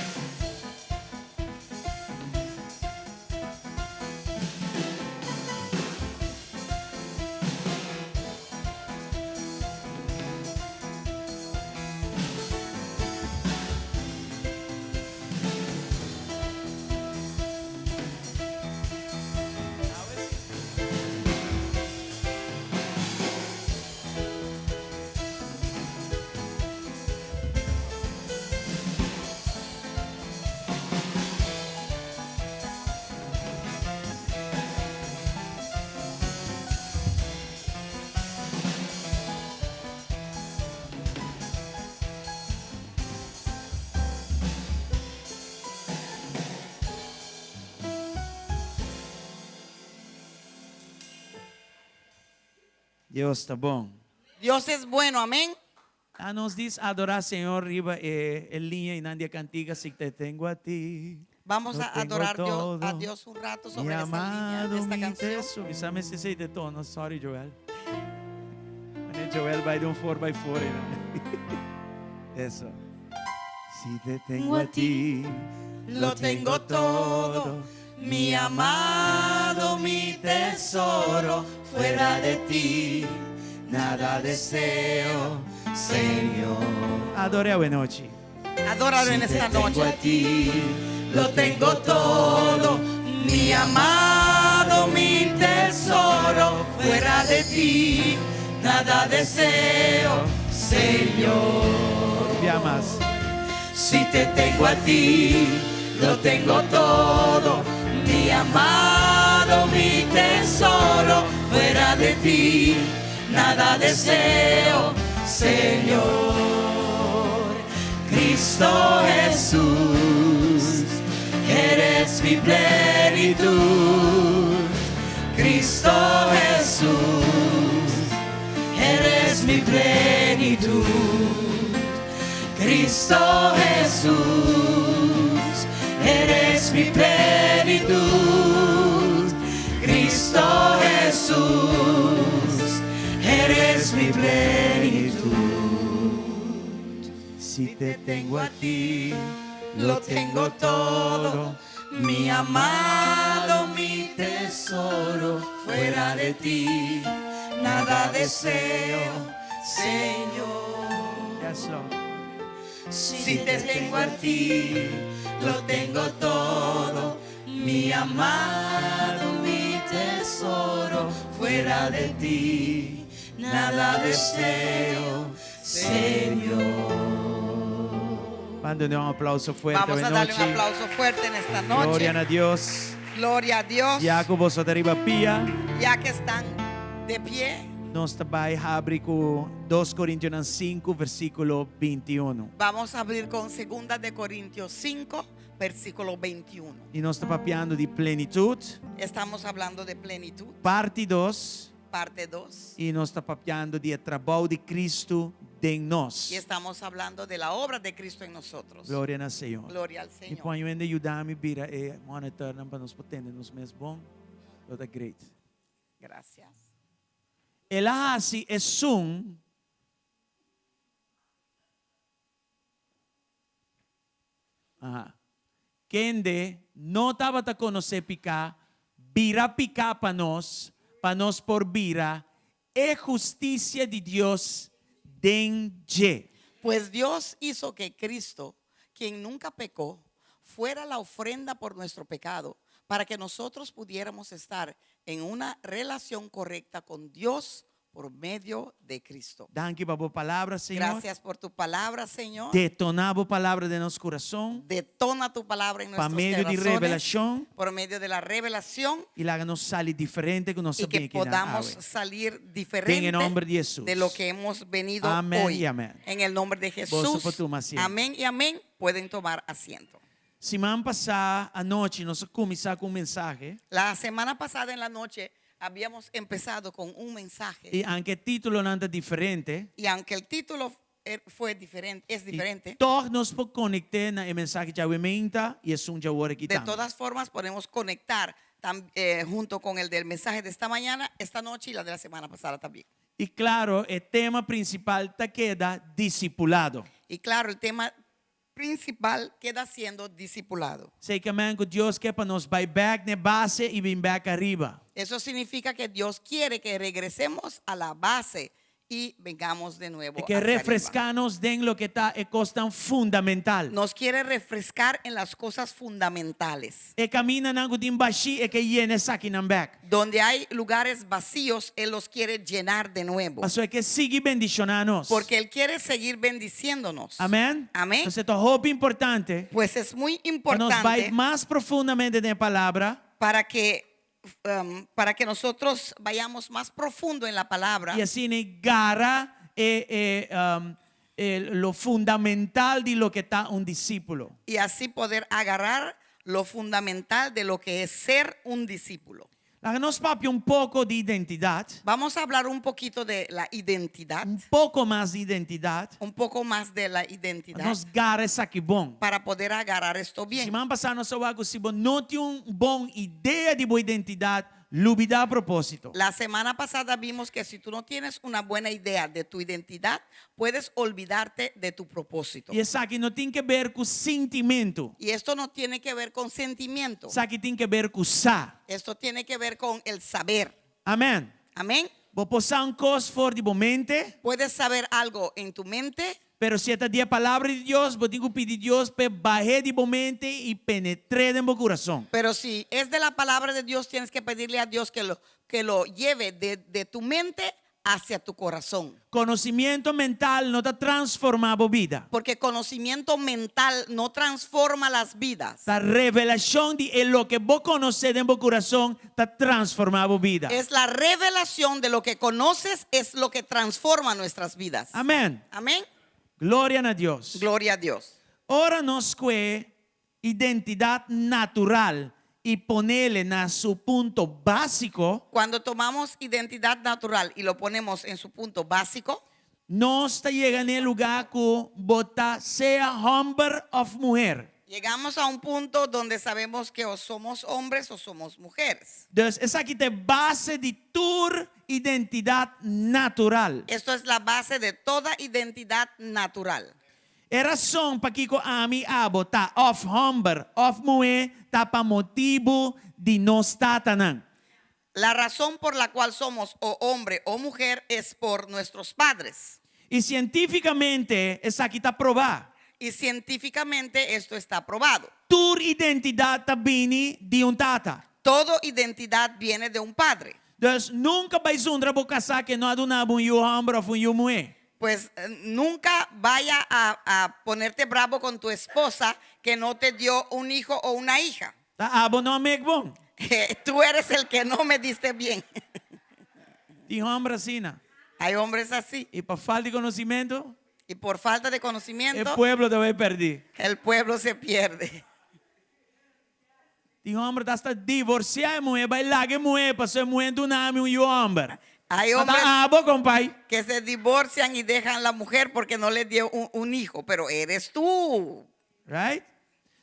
Dios ta bon. Dios es bueno, amén. A nos dis adorá Señor riba e e liña einan di e kantika Si te tengo a ti, Vamos lo a tengo adorar Dios, a todo. Dios un rato Mi sobre esa línea de amado, esta mi canción. tesoro. Mi sa mester esei te tono, sorry Joel. Mane Joel bai den un four by four einan. Eso. Si te tengo a ti, Lo tengo todo, mi amado, mi tesoro, fuera de ti, nada deseo, Señor. Ador'é awe nochi. Adóralo en Si te esta tengo noche. a ti, Lo tengo todo, mi amado, mi tesoro, fuera de ti, nada deseo, Señor. Bia mas. Si te tengo a ti, lo tengo todo, mi amado, mi tesoro, fuera de ti, nada deseo, Señor. Cristo Jesús, eres mi plenitud. Cristo Jesús, eres mi plenitud. Cristo Jesús, eres mi plenitud. Cristo Jesús, eres mi plenitud. Si te tengo a ti, Lo tengo todo, mi amado, mi tesoro, fuera de ti, nada deseo, Señor. Yes, Lord. Si te tengo a ti, lo tengo todo, mi amado, mi tesoro, fuera de ti, nada deseo, Señor. Mándenle un aplauso fuerte. Vamos a buena darle un noche. aplauso fuerte en esta noche. Gloria na Dios. Gloria a Dios. Ya ku boso ta riba pia, Ya que están de pie, nos ta bai habri ku 2 Korintionan 5, versíkulo 21. vamos a abrir con Segunda de Corintios 5, versículo 21. I nos ta papiando di plenitut, Estamos hablando de plenitud, parti 2, parte 2. i nos ta papiando di e trabou di Kristu den nos. Y estamos hablando de la obra de Cristo en nosotros. Gloria na Señor. Gloria al Mi Señor. pon hende yuda mi bira e monitornan pa nos por tende nos mes bon. Lo ta great. Gracias. El a hasi esun Aha. Kende no tabata konosé piká, bira piká pa nos, pa nos por bira e hustisia di Dios den dje. Pues Dios hizo que Cristo, quien nunca pecó, fuera la ofrenda por nuestro pecado, para que nosotros pudiéramos estar en una relación correcta con Dios por medio de Cristo. Danki pa bo palabra, Señor. Gracias por tu palabra, Señor. Detoná bo palabra den nos kurason. Detona tu palabra en Pa nuestros medio di corazones. revelashon. Por medio de la revelación. I laga nos sali diferente ku nos Y que a bin akinan podamos awe. salir diferente Den e nòmber di Hesus. de lo que hemos venido Amén hoy. y amén. En el nombre de Boso Jesús. por tuma asiento. Amén y amén. Pueden tomar asiento. Siman pasá anochi nos a kuminsá ku un mensahe. La semana pasada en la noche habíamos empezado con un mensaje. I aunke e títulonan ta diferente, Y aunque el título er, fue diferente, es diferente, i tòg nos por konekt'é na e mensahe djawe meinta i esun djawor aki de tambe. todas formas podemos conectar tam, eh, junto con el del mensaje de esta mañana, esta noche y la de la semana pasada también. I klaro, e tema prinsipal ta keda disipulado. Y claro, el tema principal queda siendo discipulado. Esei ke men ku Dios ke pa nos bai bèk n'e base i bin bèk ariba. Eso significa que Dios quiere que regresemos a la base y vengamos de nuevo. E ke hacia arriba. refreská nos den loke ta e kosnan fundamental. Nos quiere refrescar en las cosas fundamentales. E kamindanan ku tin bashí e ke yena esakinan bèk. Donde hay lugares vacíos, Él los quiere llenar de nuevo. Pasobra e ke sigui bendishoná nos. Porque Él quiere seguir bendiciéndonos. Amén. Amén. Entonces, ta hopi importante. Pues es muy Pa nos bai importante mas profundamente den e palabra. para que, um, para que nosotros vayamos más profundo en la palabra. I asina gara e, e, um, e, lo fundamental di loke ta un disípulo. Y así poder agarrar lo fundamental de lo que es ser un discípulo. Laga nos papia un poko di identidat. Vamos a hablar un poquito de la identidad, Un poko mas di identidat. un poco más de la identidad, Nos gara esaki bon. para poder agarrar esto bien. Siman pasá nos a wak ku si bo no tin un bon idea di bo identidat, lubidá propósito. La semana pasada vimos que si tú no tienes una buena idea de tu identidad, puedes olvidarte de tu propósito. I esaki no tin ke ber ku sintimentu. Y esto no tiene que ver con sentimiento. Esaki tin ke ber ku sa. Esto tiene que ver con el saber. Amèn. Amén. Bo por sa un kos for di bo mente. Puedes saber algo en tu mente, Pero si e ta di e Palabra di Dios, bo tin ku pidi Dios p'e bah'é di bo mente i penetr'é den bo kurason. Pero si es de la palabra de Dios, tienes que pedirle a Dios que lo, que lo lleve de, de tu mente hacia tu corazón. Conocimiento mental no ta transforma bo bida. Porque conocimiento mental no transforma las vidas. Ta revelacion di e loke bo conoce den bo curason ta transforma bo bida. Es la revelación de lo que conoces es lo que transforma nuestras vidas. Amen. Amén. Gloria na Dios. Gloria a Dios. Ora nos kue identidad natural y ponele na su punto básico, Cuando tomamos identidad natural y lo ponemos en su punto básico, nos ta yega na e lugá ku bo ta sea hòmber òf muher. Llegamos a un punto donde sabemos que o somos hombres o somos mujeres. Dus esaki ta e base di tur identidat natural. Esto es la base de toda identidad natural. E rason pakiko ami abo ta òf hòmber òf muhé ta pa motibu di nos tatanan. La razón por la cual somos o hombre o mujer es por nuestros padres. I sientífikamente esaki ta probá. Y científicamente esto está probado. Tur identidat ta bini di un tata. Todo identidad viene de un padre. Dus nunka bai zundra bo kasá ke no a duna bo un yu hòmber òf un yu muhé. Pues nunca vaya a a ponerte bravo con tu esposa que no te dio un hijo o una hija. Ta abo no a mek bon. Tú eres el que no me diste bien. Tin hòmber asina. Hay hombres así. I pa falta di konosimentu. Y por falta de E conocimiento. pueblo ta bai pèrdí. El pueblo se pierde. Tin hòmber ta hasta divorsiá e muhé, bai laga e muhé pasobra e muhé duna mi un yu hòmber. Hay Ma ta hombres abo, kompai. que se divorcian y dejan la mujer porque no le dio un, un hijo, pero eres tú. Right?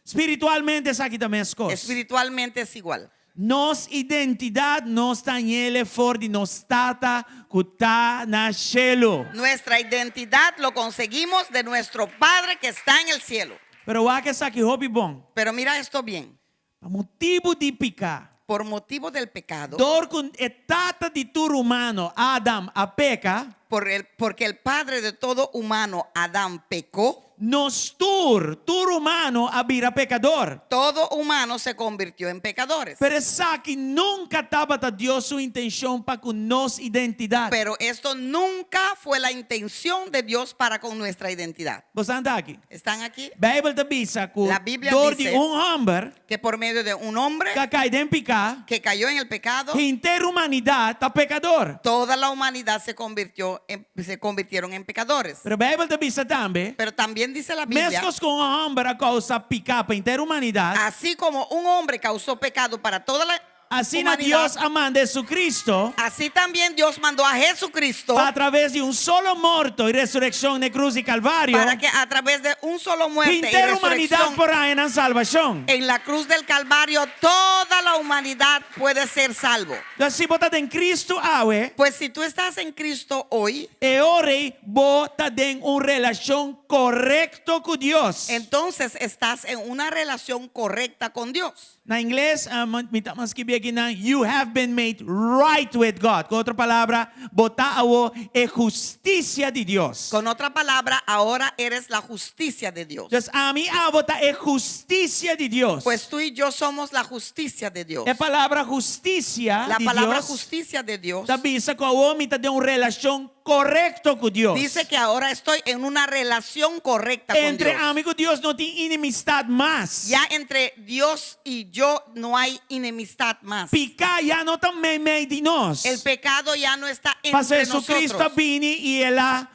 Spiritualmente esaki ta meskos. Espiritualmente es igual. Nos identidat nos ta ñele for di nos Tata ku ta na shelu. Nuestra identidad lo conseguimos de nuestro Padre que está en el cielo. Pero wak esaki hopi bon. Pero mira esto bien. Pa motibu di piká. Por motivo del pecado. Dor ku e tata di tur humano, Adam, a peka. Por el, porque el padre de todo humano, Adán, pecó. Nos tur, tur humano a bira pekador. Todo humano se convirtió en pecadores. Pero esaki nunka tabata Dios su intenshon pa ku nos identidat. Pero esto nunca fue la intención de Dios para con nuestra identidad. Boso ta aki? Están aquí? Bijbel ta bisa ku La Biblia dor di dice un hòmber que por medio de un hombre ku a kai den piká, que cayó en el pecado, henter humanidat ta pekador. toda la humanidad se convirtió en, se convirtieron en pecadores. Pero Bijbel ta bisa tambe, Pero también dice la Biblia, meskos ku un hòmber a kousa piká pa henter humanidat, así como un hombre causó pecado para toda la Asina humanidad, Dios a manda Jesucristo así también Dios mandó a Jesucristo pa a traves di un solo morto i resurekshon na e krus di Kalvario, para que a través de un solo muerte y henter humanidat resurrección por haña nan salbashon. en la cruz del Calvario toda la humanidad puede ser salvo. Entonces, si bo ta den Cristo awe, Pues si tú estás en Cristo hoy, e ora ei bo ta den un relashon korekto ku Dios. entonces estás en una relación correcta con Dios. Na ingles, mi ta mas skibi akinan, You have been made right with God. Ku otro palabra, bo ta awo e hustisia di Dios. Con otra palabra, ahora eres la justicia de Dios. Dus ami abo ta e hustisia di Dios. Pues tú y yo somos la justicia de Dios. E palabra hustisia La di palabra Dios justicia de Dios ta bisa ku awo mi ta den un relashon Korekto ku Dios. Dice que ahora estoy en una relación correcta con Entre Dios. ami ku Dios no tin enemistat mas. Ya entre Dios y yo no hay enemistad más. Piká ya no ta meimei di nos. El pecado ya no está Pasobra entre Jesucristo a nosotros. bini i el a.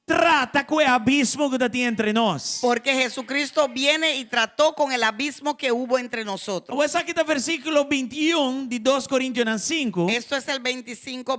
trata ku e abismo ku tatin entre nos. Porque Jesucristo viene y trató con el abismo que hubo entre nosotros. Awor esaki ta versíkulo 21 di 2 Korintionan 5. Esto es el 25,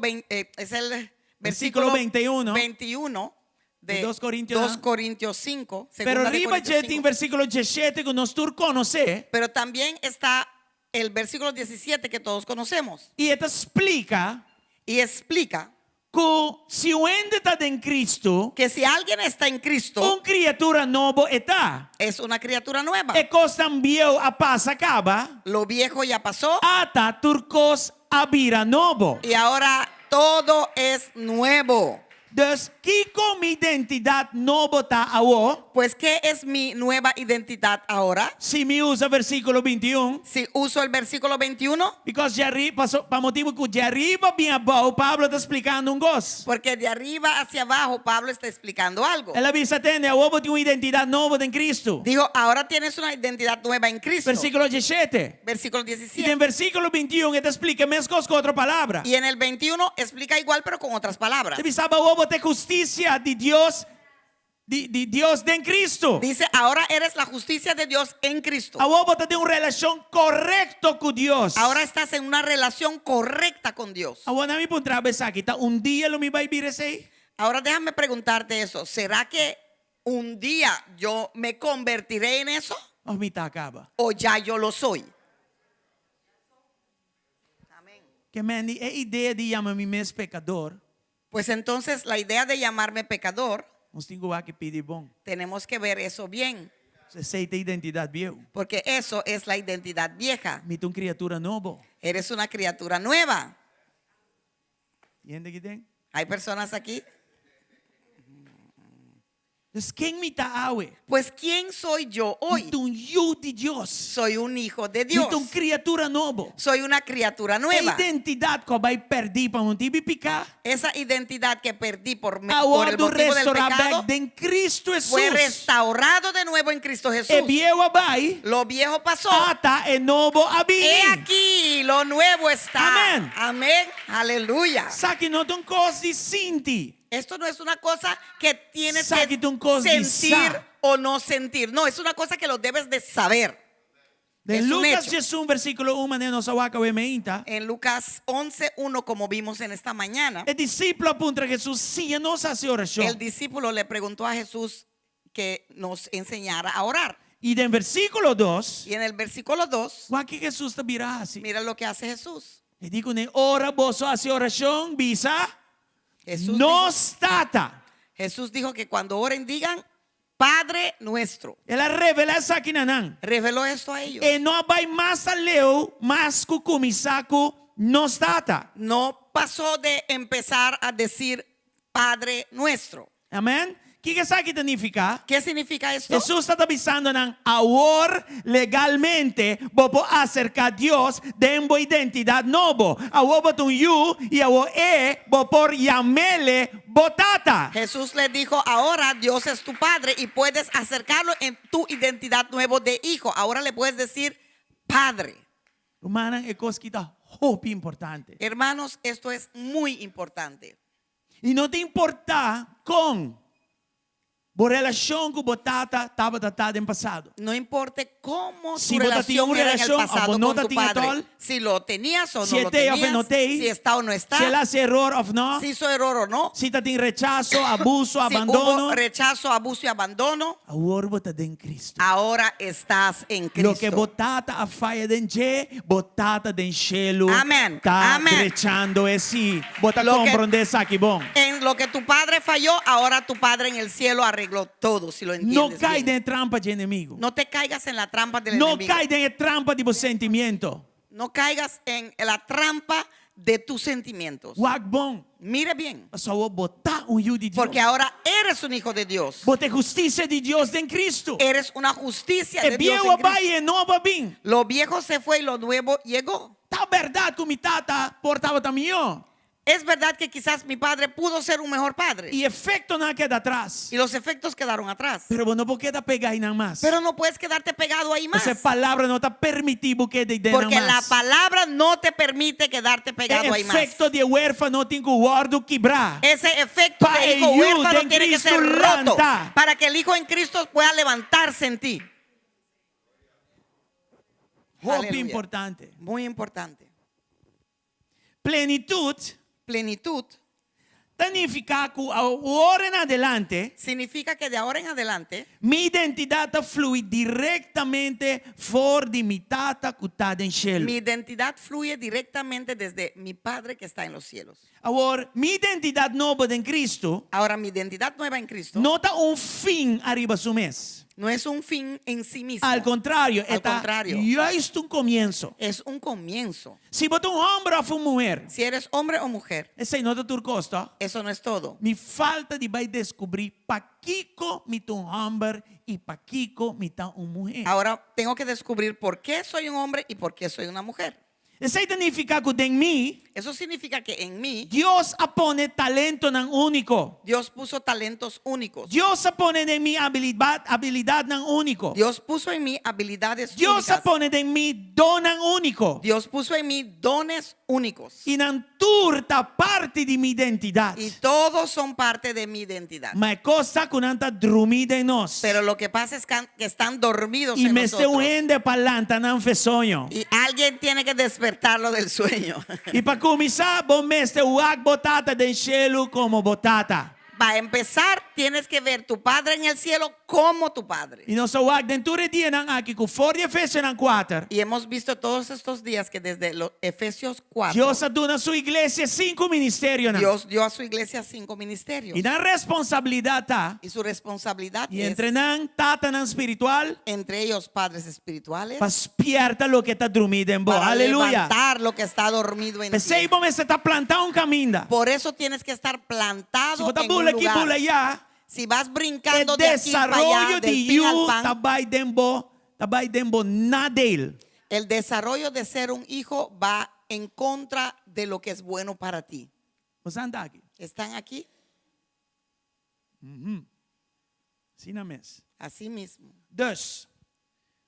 es el Versículo versículo 21. 21 de De 2 Corintios, 2 Corintios 5. Pero segunda de riba Corintios dje tin 5. versíkulo 17 ku nos tur konosé. Pero también está el versículo 17 que todos conocemos. I e ta splika Y explica ku si un hende ta den Kristu, que si alguien está en Cristo, un kriatura nobo e ta. es una criatura nueva. E kosnan bieu a pasa kaba, Lo viejo ya pasó ata tur kos a bira nobo. y ahora todo es nuevo. Dus kiko mi identidat nobo ta awor? Pues, ¿qué es mi nueva identidad ahora? Si mi usa versíkulo 21. Si uso el versículo 21, Because di ariba, paso, pa motibu ku di ariba bin abou, Pablo ta splikando un kos. porque de arriba hacia abajo Pablo está explicando algo. El a bisa tende, awor bo tin un identidat nobo den Kristu. Dijo, ahora tienes una identidad nueva en Cristo. Versíkulo 17. Versículo I 17. den versíkulo 21 e ta splika mes kos ku otro palabra. Y en el 21 explica igual, pero con otras palabras. E ta bisa awor bo ta hustisia di Dios, di, di Dios den Kristu. Dice, ahora eres la justicia de Dios en Cristo. Awor bo ta den un relashon korekto ku Dios. Ahora estás en una relación correcta con Dios. Awor laga mi puntra bo esaki, ta un dia lo mi bai bira esei? Ahora déjame preguntarte eso. ¿Será que un día yo me convertiré en eso? Òf mi ta kaba? ¿O ya yo lo soy? Ke men e idea di yama mi mes pekador, Pues entonces la idea de llamarme pecador, nos tin ku wak e pida ei bon. tenemos que ver eso bien, Esei ta identidat bieu. porque eso es la identidad vieja. Mi ta un kriatura nobo. Eres una criatura nueva. Tin hende aki den? Hay personas aquí. Dus ken mi ta awe? Pues ¿quién soy yo hoy? Mi ta un yu di Dios. Soy un hijo de Mi Dios. ta un kriatura nobo. Soy una criatura E nueva. identidat ku a bai pèrdí pa motibu di piká. Esa identidad que perdí por, A por el wòrdu motivo del restorá pecado bèk den Kristu fue Hesus. restaurado de nuevo en Cristo E Jesús. bieu a bai, Lo viejo pasó. ata e nobo a He bini. aquí, lo nuevo está. Amén. Amén. Aleluya. Esaki no ta un kos di sinti. Esto no es una cosa que tienes Esaki que ta un kos di sentir sa. o no sentir. No, es una cosa que lo debes de saber. Den Es un Lucas hecho. 11, versíkulo 1, manera nos a wak awe mainta. En Lucas 11:1, como vimos en esta mañana, E disipel a puntra Hesus, siña nos hasi orashon. el discípulo le preguntó a Jesús que nos enseñara a orar. I den versíkulo 2, Y en el versículo 2, wak kiko Hesus ta bira hasi. mira lo que hace Jesús. E di kuné, ora boso hasi orashon, bisa, Jesús Nos Tata. Jesús dijo que cuando oren digan, Padre nuestro. El a revelá esaki na nan. Reveló esto a ellos. E no a bai mas aleu, mas ku kuminsá ku Nos Tata. No pasó de empezar a decir Padre nuestro. Amèn? Kiko esaki ta nifiká? ¿Qué significa esto? Hesus tabata bisando nan awor legalmente bo por aserká Dios den bo identidat nobo. Awor bo ta un yu i awor e bo por yam'ele bo tata. Jesús le dijo, ahora Dios es tu Padre y puedes acercarlo en tu identidad nuevo de hijo. Ahora le puedes decir Padre. Rumannan, e kos aki ta hopi importante. Hermanos, esto es muy importante. I no ta importá kon bo relashon ku bo tata tabata ta den pasado. No importa cómo Si tu bo tatin relación un era en el relashon, pasado o bo no con tu tatin at padre. all. Si lo tenías o Si no lo e t'ei òf tenías, no t'ei. si está o no está, Si el a hasi eror òf no. si hizo error o no, Si tatin rechaso, abuso, si abandono. hubo rechazo, abuso y abandono, Awor bo ta den Cristo. ahora estás en Loke Cristo. bo tata a faya den dje, bo tata den shelu Amèn. ta Amèn. drechando esei. Bo ta Loke komprondé esaki bon. En lo que tu padre falló, ahora tu padre en el cielo arregló todo, si lo No entiendes kai bien. den trampa di enemigu. No te caigas en la trampa del No enemigo. kai den trampa di bo sentimentu. No caigas en la trampa de tus sentimientos. Wak bon. Mire bien, Pasobra awor bo ta un yu di Dios. porque ahora eres un hijo de Dios. Bo ta hustisia di Dios den Cristo. Eres una justicia E de Dios. bieu en Cristo. bai e nobo a bin. Lo viejo se fue y lo nuevo llegó. Ta bèrdat ku mi tata por tabata mihó. Es verdad que quizás mi padre pudo ser un mejor padre. I efektonan a keda atras. Y los efectos quedaron atrás. Pero bo no por keda pegá einan mas. Pero no puedes quedarte pegado ahí más. E palabra no ta permití bo keda einan Porque la mas. palabra no te permite quedarte pegado ahí más. Efekto di huérfano tin ku wòrdu kibrá. Ese efecto Pa de hijo e yu huérfano den tiene que Cristo ser roto lanta. para que el hijo en Cristo pueda levantarse en ti. Hopi Aleluya. importante. Muy importante. Plenitut Plenitud ta nifiká ku awor en adelante significa que de ahora en adelante mi identidat ta flui direktamente for di mi Tata ku ta den shelu. mi identidad fluye directamente desde mi Padre que está en los cielos. Awor, mi identidat nobo den Cristo Ahora, mi identidad nueva en Cristo no ta un fin ariba su mes. no es un fin en sí mismo. Al kontrario, Al e ta contrario. juist un komienso. Es un comienzo. Si bo ta un hòmber òf un muher, Si eres hombre o mujer, esei no ta tur kos, tò? eso no es todo. Mi falta di bai deskubrí pakiko mi ta un hòmber i pakiko mi ta un muher. Ahora tengo que descubrir por qué soy un hombre y por qué soy una mujer. Esei ta nifiká ku den mi, Eso significa que en mí Dios a pone talentonan úniko. Dios puso talentos únicos. Dios a pone den mi abilidat, abilidatnan úniko. Dios puso en mí habilidades Dios a únicas. pone den mi donnan úniko. Dios puso en mí dones únicos. I nan tur ta parti di mi identidat. Y todos son parte de mi identidad. Ma e kos ta ku nan ta drumí den nos. Pero lo que pasa es que están dormidos I en mester un nosotros. hende pa lanta nan f'e soño. Y alguien tiene que despertarlo del sueño. I pa kuminsá, bo mester wak bo tata den shelu komo bo tata. Para empezar, tienes que ver tu padre en el cielo como tu padre. I nos a wak den tur e dianan aki ku for di Efesionan kuater. Y hemos visto todos estos días que desde los Efesios 4, Dios a duna su iglesia sinku ministerionan. Dios dio a su iglesia cinco ministerios. I nan responsabilidat ta, Y su responsabilidad i es, entre nan tatanan spiritual, entre ellos padres espirituales, pa spièrta loke ta drumí den bo. para Aleluya. levantar lo que está dormido en ti. P'esei bo mester ta plantá un kaminda. Por eso tienes que estar plantado Si bo ta en un bula aki, lugar. bula ayá, Si vas e brincando de aquí para allá, desaroyo del di pin al yu pan, ta bai den bo, ta bai den bo nadeel. el desarrollo de ser un hijo va en contra de lo que es bueno para ti. Bo sa anda aki? ¿Están aquí? Asina mes. Así mismo. Dus,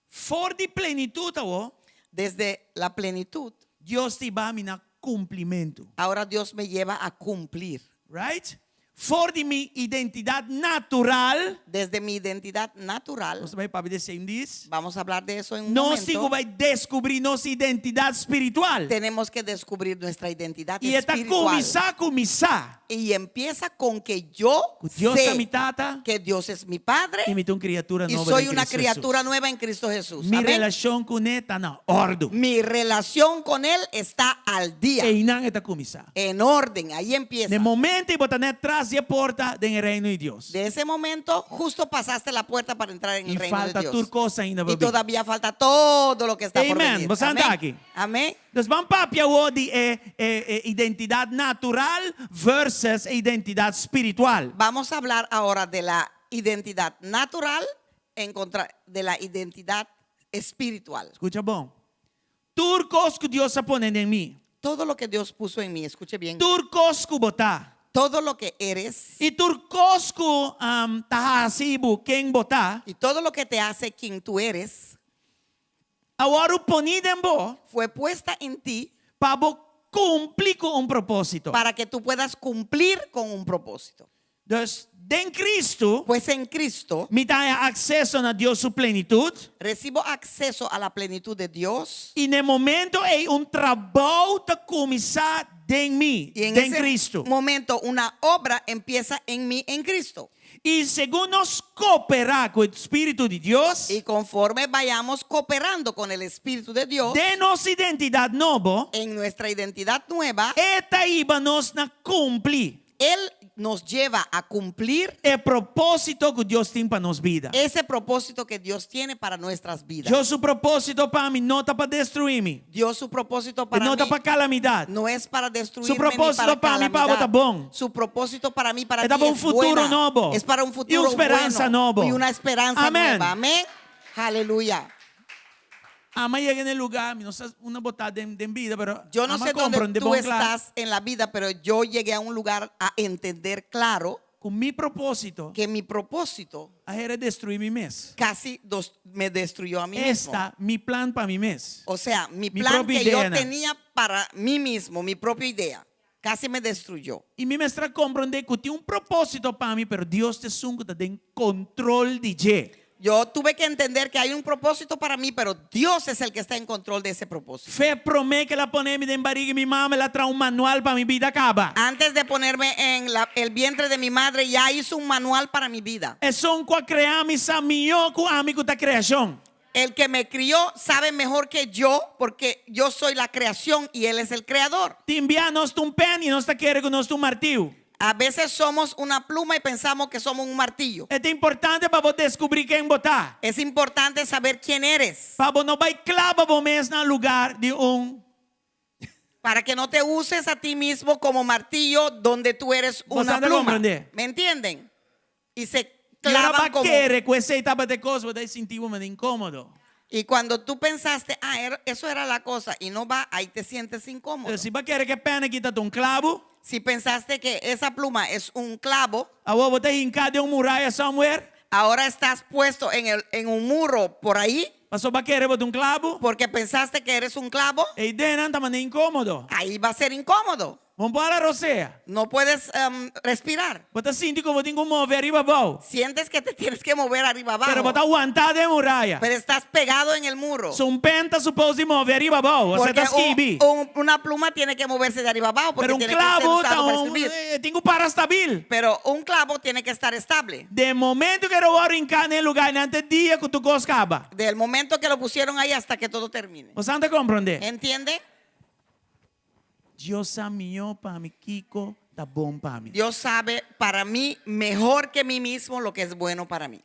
for di plenitut awo, Desde la plenitud, Dios ta hiba mi na kumplimentu. ahora Dios me lleva a cumplir. Right? For di mi identidat natural. Desde mi identidad natural. Nos ta bai papia di esei un dis. Vamos a hablar de eso en un Nos tin momento. ku bai deskubrí nos identidat spiritual. Tenemos que descubrir nuestra identidad I e ta espiritual. kuminsá ku mi sa. Y empieza con que yo Ku Dios ta sé mi tata. que Dios es mi padre I mi ta un kriatura y nobo soy den una Cristo criatura Jesús. nueva en Cristo Jesús. Mi Amén. relashon kuné ta na òrdu. Mi relación con Él está al día, Einan e ta kuminsá. en orden. Ahí empieza. Na momento ei bo ta net tras di e porta den e reino di Dios. De ese momento, justo pasaste la puerta para entrar en el Y reino de falta Dios. tur kos ainda Y pa bin. todavía falta todo lo que está por Amen. venir. Bo sa Amén. anda aki. Amén. Dus ban papia awo di e, e, e identidat natural versus e identidat spiritual. Vamos a hablar ahora de la identidad natural en contra de la identidad espiritual. Skucha bon. Tur kos ku Dios a pone den mi. Todo lo que Dios puso en mí, escuche bien. Tur kos ku bo ta. Todo lo que eres I tur kos ku um, ta hasi bo ken bo ta. y todo lo que te hace quien tú eres A wòrdu poní den bo fue puesta en ti pa bo kumpli ku un propósito. para que tú puedas cumplir con un propósito. Dus den Cristo, Pues en Cristo mi ta haña akseso na Dios su plenitut. recibo acceso a la plenitud de Dios. I na e momento ei un trabou ta kuminsá den mi, Y en den ese Cristo. momento una obra empieza en mí en Cristo. I segun nos kooperá ku e Spiritu di Dios, Y conforme vayamos cooperando con el Espíritu de Dios den nos identidat nobo, en nuestra identidad nueva, E ta hiba nos na kumpli Él nos lleva a cumplir e propósito ku Dios tin pa nos bida. ese propósito que Dios tiene para nuestras vidas. Dios su propósito pa mi no ta pa destruí mi. Dios su propósito para No ta mí pa kalamidat. no es para destruirme Su ni propósito para pa mi pa bo ta calamidad. bon. Su propósito para mí para E ta ti pa un es futuro buena. nobo. Es para un I futuro un speransa bueno nobo. y una esperanza Amén. nueva. Amén. Aleluya. Ami a yega na e lugá, mi no sa unda bo ta den den bida, pero Yo no ami a sé dónde komprondé tú bon kla estás en la vida, pero yo llegué a un lugar a entender claro ku mi propósito que mi propósito a hera destruí mi mes. casi dos- me destruyó a mí mismo. Esta mi plan pa mi mes. O sea, mi Mi plan propia que yo idea, ¿no? tenía para mí mismo, mi propia idea, casi me destruyó. I mi mester a komprondé ku tin un propósito pa mi, pero Dios ta esun ku ta den kontrol di dje. Yo tuve que entender que hay un propósito para mí, pero Dios es el que está en control de ese propósito. Fe promé ku el a pone mi den bariga di mi mama, el a traha un manual pa mi bida kaba. Antes de ponerme en la- el vientre de mi madre, ya hizo un manual para mi vida. Esun ku a krea mi sa mihó ku ami ku ta kreashon. El que me crió sabe mejor que yo, porque yo soy la creación y él es el creador. Tin bia nos ta un pèn i nos ta kere ku nos ta un martiu. A veces somos una pluma y pensamos que somos un martillo. E ta importante pa bo deskubrí ken bo ta. Es importante saber quién eres Pa bo no bai klaba bo mes na lugar di un. para que no te uses a ti mismo como martillo donde tú eres Bo una sa ta pluma. comprendé? ¿Me entienden? Y se I ora clavan bo a como... kere ku esei tabata e kos, bo ta sinti bo manera inkómodo. Y cuando tú pensaste, ah, eso era la cosa, y no va, ahí te sientes incómodo. Pero si bo a kere ku e pèn aki ta un klabu, Si pensaste que esa pluma es un clavo, awor bo ta hinká den un muraya somewhere, ahora estás puesto en, el, en un muro por ahí, pasobra bo a kere bo ta un klabu, porque pensaste que eres un clavo, eiden ta manera inkómodo. ahí va a ser incómodo. Bo no por hala rosea. No puedes respirar. Bo ta sinti ku bo tin ku move ariba abou. Sientes que te tienes que mover arriba Pero abajo. bo ta wantá den muraya. Pero estás pegado en el muro. So un pen ta supos di move ariba abou. Bo Porque ta skibi. una pluma tiene que moverse de arriba abajo porque Pero un tiene que ser clavo usado ta para un, escribir. tin ku para stabil. Pero un clavo tiene que estar estable. Den momento ku el a wòrdu hinká na e lugá einan te dia ku tur kos kaba. Del momento que lo pusieron ahí hasta que todo termine. Bo ta komprondé? ¿Entiende? Dios sa mihó pa mi kiko ta bon pa mi. Dios sabe para mí mejor que mí mismo lo que es bueno para mí.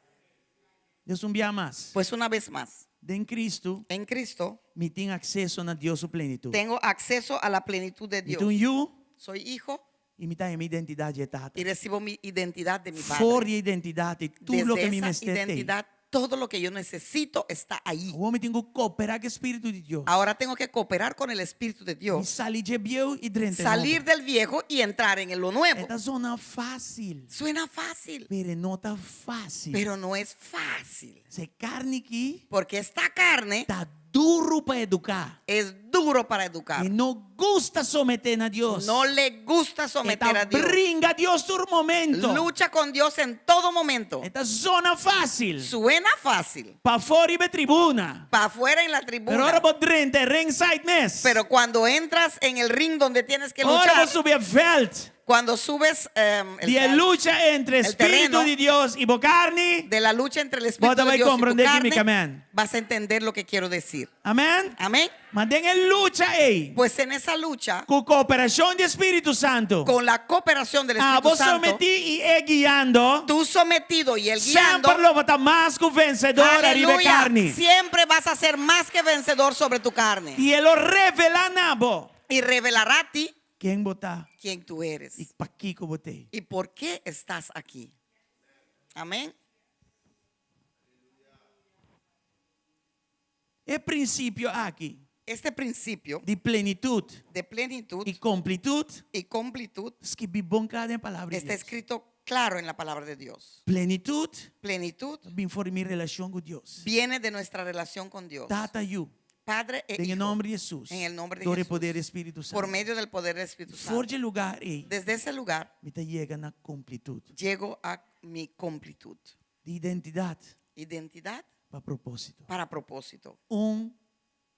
Dios un bia mas. Pues una vez más, Den Cristo, en Cristo mi tin akseso na Dios su plenitut. tengo acceso a la plenitud de Mi Dios. ta un yu Soy hijo i mi ta haña mi identidat di e Tata. y recibo mi identidad de mi For Padre. di e identidat ei, tur Desde loke mi esa mester t'ei. identidad, todo lo que yo necesito está ahí. Awor mi tin ku kooperá ku e Spiritu di Dios. Ahora tengo que cooperar con el Espíritu de Mi Dios. sali dje bieu i drenta e Salir nobo. del viejo y entrar en lo nuevo. E ta zona fásil. Suena fácil, Pero e no ta fásil. pero no es fácil. E karni aki Porque esta carne ta duru pa eduká. es duro para educar. E no gusta someté na Dios. No le gusta someter E ta a Dios. bringa Dios tur momento. Lucha con Dios en todo momento. E ta zona fásil. Suena fácil. Pafó riba e tribuna. Pa afuera en la Pero tribuna. ora bo drenta e ringside mes. Pero cuando entras en el ring donde tienes que Ora luchar, bo subi e veld. cuando subes el Di e lucha entre el Spiritu terreno di Dios i bo karni. de la lucha entre el Espíritu Bo ta de bai Dios y tu komprondé ki mi carne, ke men. vas a entender lo que quiero decir. Amèn? Amén. Ma den e lucha ei, Pues en esa lucha, ku kooperashon di Spiritu Santu, con la cooperación del abo Espíritu Santo, sometí i e guiando, tú sometido y él guiando, semper lo bo ta mas ku vensedor ariba e aleluya, karni. siempre vas a ser más que vencedor sobre tu carne. I e lo revelá na bo Y revelará a ti ken bo ta quién tú eres i pakiko bo t'ei. y por qué estás aquí. Amén. E prinsipio aki Este principio di plenitut de plenitud i komplitut y completud skibí bon kla den Palabra di está Dios. escrito claro en la palabra de Dios. Plenitut Plenitud ta bin for di mi relashon ku Dios. viene de nuestra relación con Dios. Tata Yu, Padre e den e Hijo. nòmber di Hesus, En el nombre de dor e Jesús. poder di Spiritu Por Santu. medio del poder del Espíritu For Santo. dje lugar ei, Desde ese lugar mi ta yega na komplitut llego a mi completud. di identidat Identidad pa propósito. para propósito. Un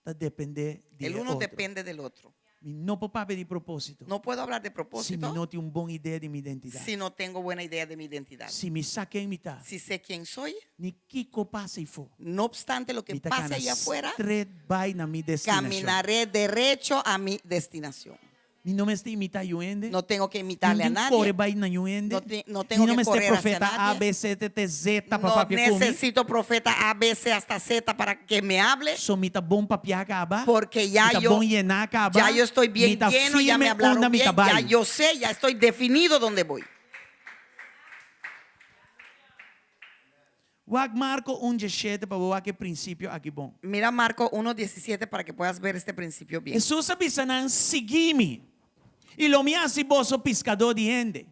ta dependé di El e uno otro. depende del otro. Mi no por papia di propósito No puedo hablar de si mi propósito no tin un bon idea di mi identidat. si no tengo buena idea de mi identidad. Si mi sa ken mi ta, Si sé quién soy, ni kiko pasa eifó. no obstante lo que Mi ta pase kana allá afuera, stret bai na mi destinashon. caminaré derecho a mi destinación. Mi no mester imitá niun hende. No tengo que imitarle a Mi no tin kore nadie. bai na niun hende. No te- no tengo Mi no que mester correr hacia profeta A, nadie. B, C, T, T, Z pa No papia ku mi. necesito profeta A, B, C hasta Z para que me hable, So mi ta bon papiá kaba. porque ya Mi ta yo bon yená kaba. ya yo estoy bien Mi ta lleno, ya me firme hablaron unda mi bien, ta bai. ya yo sé, ya estoy definido dónde voy. Wak Marko un diesshete pa bo wak e prinsipio aki bon. Mira Marko uno diesisiete para que puedas ver este principio bien. Hesus a bisa nan, Sigui mi, i lo mi hasi boso piskadó di hende.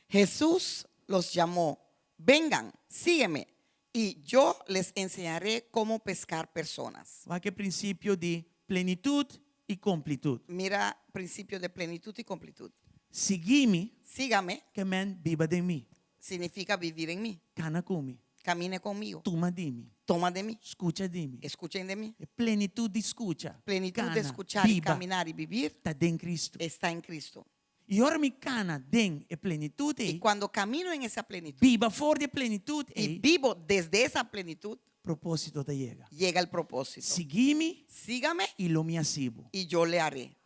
Hesus los llamó, Vengan, sígueme, y yo les enseñaré cómo pescar personas. Wak e prinsipio di plenitut i komplitut. Mira principio de plenitud y completud. Sigui mi. Sígame. Ke men biba den mi. Significa vivir en mí. Kana ku mi. Camine conmigo. Tuma di mi. Toma de mí. Skucha di mi. Escuchen de mí. E plenitut di skucha, Plenitud de kana, escuchar y biba, caminar y vivir ta den Cristo. está en Cristo. I ora mi kana den e plenitut Y ei, cuando camino en esa plenitud biba for di e plenitut y ei, vivo desde esa plenitud, propósito ta yega. llega el propósito. Sigui mi Sígame i lo mi hasi bo. y yo le haré.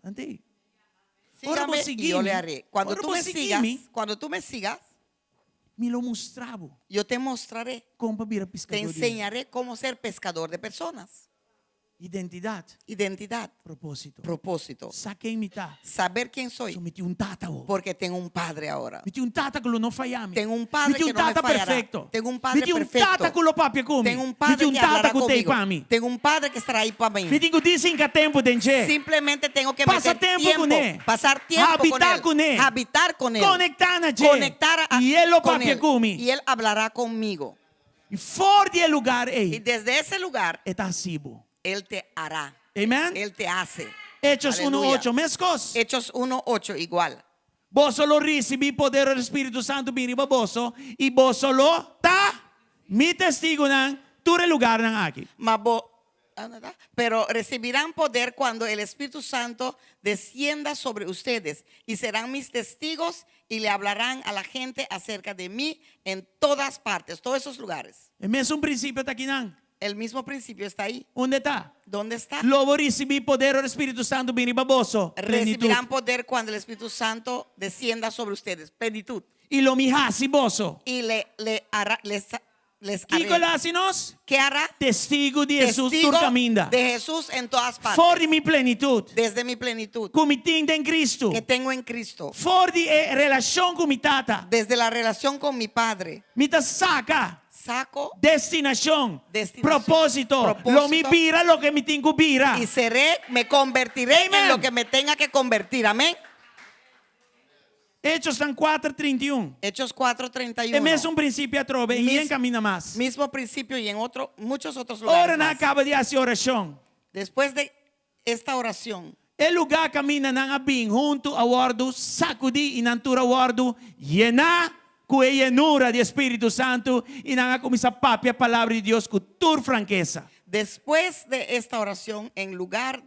Ante. Ora bo Sígame y sigui yo mi, le haré. Cuando ora tú bo me sigui sigas, mi, cuando tú me sigas, mi lo mustra bo yo te mostraré, kon pa bira te piskadó di hende. enseñaré cómo ser pescador de personas. Identidat. Identidad. Propósito. Propósito. Sa ken mi ta. Saber quién soy. So mi tin un tata awo. Porque tengo un padre ahora. Mi tin un tata ku lo no faya mi. Tengo un padre Mi tin que un no me tata fallará. perfecto. Tengo un padre Mi tin un perfecto. tata ku lo papia ku mi. Tengo un Mi padre tin un que tata hablará ku t'ei conmigo. pa mi. Tengo un padre que estará ahí para mí. Mi tin ku disi hinka tempu den dje. Simplemente tengo que Pasa meter tempu tiempo, kuné. pasar tiempo con Habitá él, kuné. habitar con él, Konektá na dje. conectar a, I e lo con papia él. ku mi. Y él hablará conmigo. I for di e lugar Y ei, desde ese lugar, e ta hasi bo. Él te hará. Amen? Él te hace. Hechos uno Aleluya. ocho, meskos. Hechos 1:8, igual. Boso lo risibí poder ora Spiritu Santu bini riba boso, i boso lo ta mi testigunan tur e lugarnan aki. Ma bo, Pero recibirán poder cuando el Espíritu Santo descienda sobre ustedes y serán mis testigos y le hablarán a la gente acerca de mí en todas partes, todos esos lugares. E mesun principio ta akinan. El mismo principio está ahí. Unda ta? ¿Dónde está? Lo bo risibí poder ora Spiritu Santu bini riba boso, plenitud. Recibirán poder cuando el Espíritu Santo descienda sobre ustedes, plenitud. I lo mi hasi boso. Y le, le hará, les, les Kiko haré. lo hasi nos? ¿Qué hará? Testigo di Hesus Testigo tur kaminda. de Jesús en todas partes. For di mi plenitud. Desde mi plenitud. Ku mi tin den Cristo. Que tengo en Cristo. For di e relashon ku mi Tata. Desde la relación con mi Padre. Mi ta saka. Saco. Destinashon. Destinashon. Propósito. Propósito. Lo mi bira loke mi tin ku bira. Y seré, me convertiré Amen. en lo que me tenga que convertir. Amén. Hechosnan kuater trinta i un. Hechos 4, 31. E mesun prinsipio atrobe i Mis- en kaminda mas. Mismo principio y en otro, muchos otros lugares. Ora nan a más. kaba di hasi orashon. Después de esta oración, E lugá kaminda nan a bin huntu a wòrdu sakudí i nan tur a wòrdu yená ku e yenura di e Spiritu Santu i nan a kuminsá papia palabra di Dios ku tur frankesa. Después de esta oración, en lugar,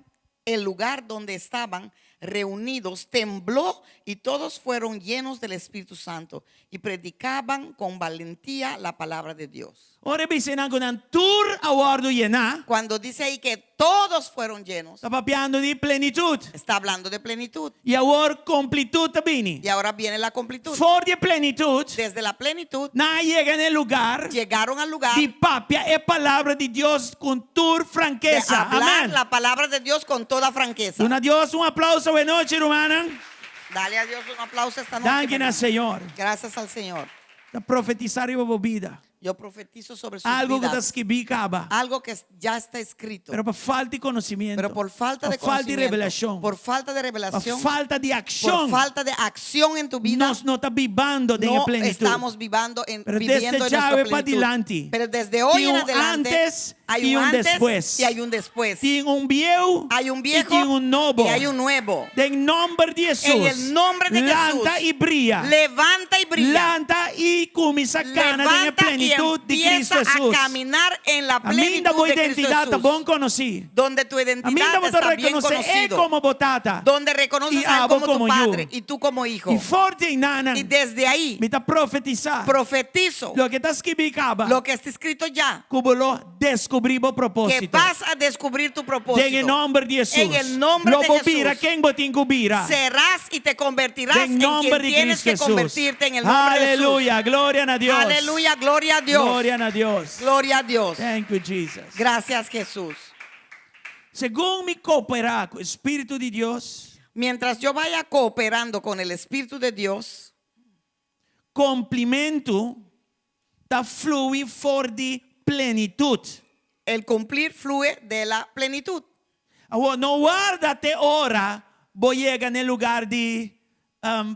el lugar donde estaban reunidos tembló y todos fueron llenos del Espíritu Santo y predicaban con valentía la palabra de Dios. Ora e bisa nan ku nan tur a wòrdu yená, Cuando dice ahí que todos fueron llenos, ta papiando di plenitut. está hablando de plenitud. I awor komplitut ta bini. Y ahora viene la completud. For di e plenitut, Desde la plenitud nan a yega na e lugar llegaron al lugar di papia e palabra di Dios ku tur de frankesa. hablar Amén. la palabra de Dios con toda franqueza. Duna Dios un aplauso awe nochi, rumannan. Dale a Dios un aplauso esta noche. Danki na hermano. Señor. Gracias al Señor. Ta profetisá riba bo bida. Yo profetizo sobre sus Algo ku ta vidas. skibí kaba. Algo que ya está escrito. Pero pa falta di conocimiento. Pero por falta de Pa falta di conocimiento. revelashon. Por falta de revelación. Pa falta di Por akshon. falta de acción en tu vida. Nos no ta bibando den e No plenitud. estamos vivando en, Pero viviendo desde en nuestra djawe pa plenitud. dilanti. Pero desde hoy Tin en un adelante antes hay y un un antes después. y hay un después. Tin un bieu Hay un y viejo tin un nobo. y hay un nuevo. Den nomber di Hesus. En el nombre de Lanta Jesús. y bria. Levanta y brilla. Lanta y cuminsa cana den e Levanta y plenitud di empieza Cristo a Hesus. caminar en la Aminda plenitud bo de Cristo identidad ta Jesús. bon conocí. Donde tu identidad Aminda bo ta está bien reconoce e conocido. como bo tata. Donde reconoces Y a él abo como tu como padre yu. y tú como hijo. Y for di einan Y desde ahí mi ta profetisa. profetizo Loke ta skibí kaba. lo que está escrito ya. Ku bo lo descubrí bo Que propósito. vas a descubrir tu propósito. Den e nomber di Hesus. En el nombre Lo de bo Jesús. bira ken bo tin ku bira. Serás y te convertirás Den en quien nomber di tienes Cristo que Hesus. convertirte en el nombre de Jesús. Aleluya. Gloria na Dios. Aleluya, gloria a Dios. Gloria na Dios. Gloria a Dios. Thank you, Jesus. Gracias, Jesús. Segun mi kooperá ku e Spiritu di Dios, Mientras yo vaya cooperando con el Espíritu de Dios, Kumplimentu ta flui for di plenitut. El cumplir fluye de la plenitud. Awor, no warda te ora bo yega na e lugá di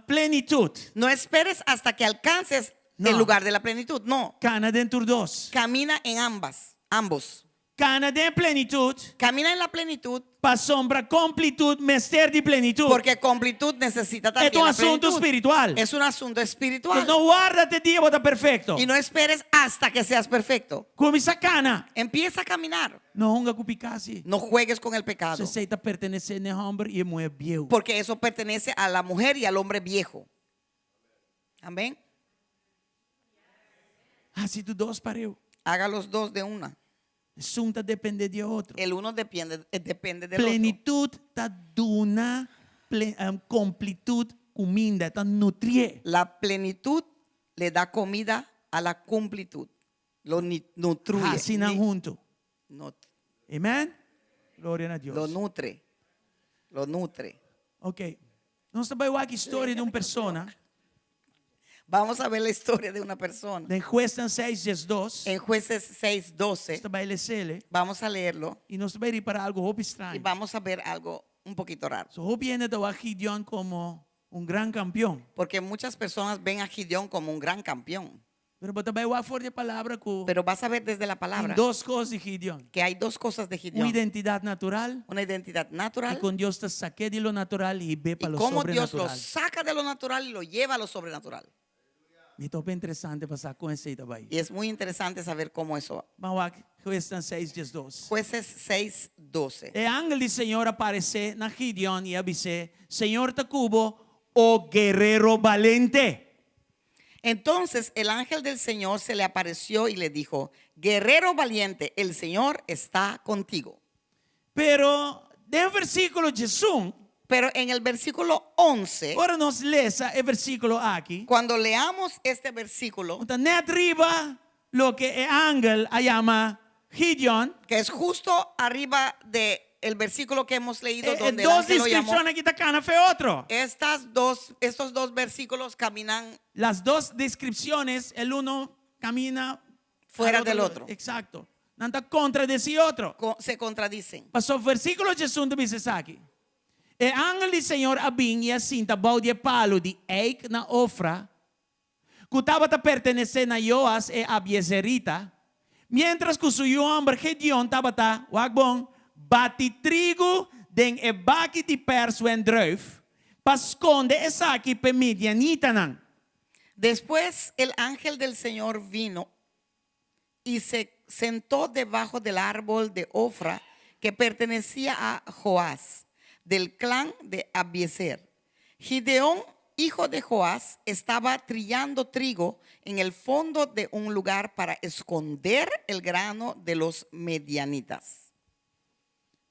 plenitut. No esperes hasta que alcances No. el lugar de la plenitud. No. Kana den tur dos. Camina en ambas, ambos. Kana den plenitut. Camina en la plenitud. Pasobra komplitut mester di plenitut. Porque completud necesita también Es un la asunto plenitud. espiritual. Es un asunto espiritual. Pues no warda te dia bo ta perfekto. Y no esperes hasta que seas perfecto. Kuminsá kana. Empieza a caminar. No hunga ku piká sí. No juegues con el pecado. Esei ta pertenesé na e hòmber i e muhé bieu. Porque eso pertenece a la mujer y al hombre viejo. Amén. Hasi tur dos pareu. Haga los dos de una. Esun ta dependé di e otro. El uno depende, eh, depende del otro. Plenitut ta duna ple, um, komplitut kuminda, ta nutrié. La plenitud le da comida a la cumplitud. Lo ni- nutruye. Hasi nan Ni- huntu. not- Amen? Gloria na Dios. lo nutre. Lo nutre. Ok. Nos ta bai wak historia di un persona. Vamos a ver la historia de una persona. Den Huesnan 6, 12. En Jueces 6, 12, Nos ta bai les'é. vamos a leerlo I nos ta bai ripará algu hopi y straño. vamos a ver algo un poquito raro. So, hopi hende ta wak Gideon komo un gran kampeon. Porque muchas personas ven a Gideón como un gran campeón. Pero bo ta bai wak for di e palabra ku Pero vas a ver desde la tin palabra dos kos di Gideon. que hay dos cosas de Un Gideón. identidat natural Una identidad i natural kon Dios ta sak'é di lo natural i hib'é pa y lo cómo Dios lo sobrenatural. saca de lo natural y lo lleva a lo sobrenatural. Mi ta hopi interesante pa sa kon esei ta bai. Y es muy interesante saber cómo eso va. Ban wak Huesnan 6, 12. Jueces 6, 12. E angel di Señor a aparesé na Gideon i a bis'é, Señor ta ku bo, o guerero balente. Entonces el ángel del Señor se le apareció y le dijo, Guerrero valiente, el Señor está contigo. Pero den versíkulo 11, Pero en el versículo 11, ora nos lesa e versíkulo aki, cuando leamos este versículo, ta nèt riba loke e angel a yama Gideon, que es justo arriba de el versículo que hemos leído, E, e donde el dos ángel lo llamó, deskripshon aki ta kana fo'i otro. estas dos, estos dos versículos caminan Las dos descripciones, el uno camina Fuera al del otro. Exacto. Nan ta kontradesí otro. co- se contradicen. Paso versíkulo 11 ta bisa esaki. E angel di Señor a bin i a sinta bou di e palu di eik na Ofra, ku tabata pertenesé na Joas e Abiezerita, miéntras ku su yu hòmber Gedeon tabata, wak bon, bati trigu den e baki di pèrs wendrùif, pa skonde esaki p'e midianitanan. Después el ángel del Señor vino y se sentó debajo del árbol de Ofra que pertenecía a Joás, del clan de Abiezer. Gideón, hijo de Joás, estaba trillando trigo en el fondo de un lugar para esconder el grano de los medianitas.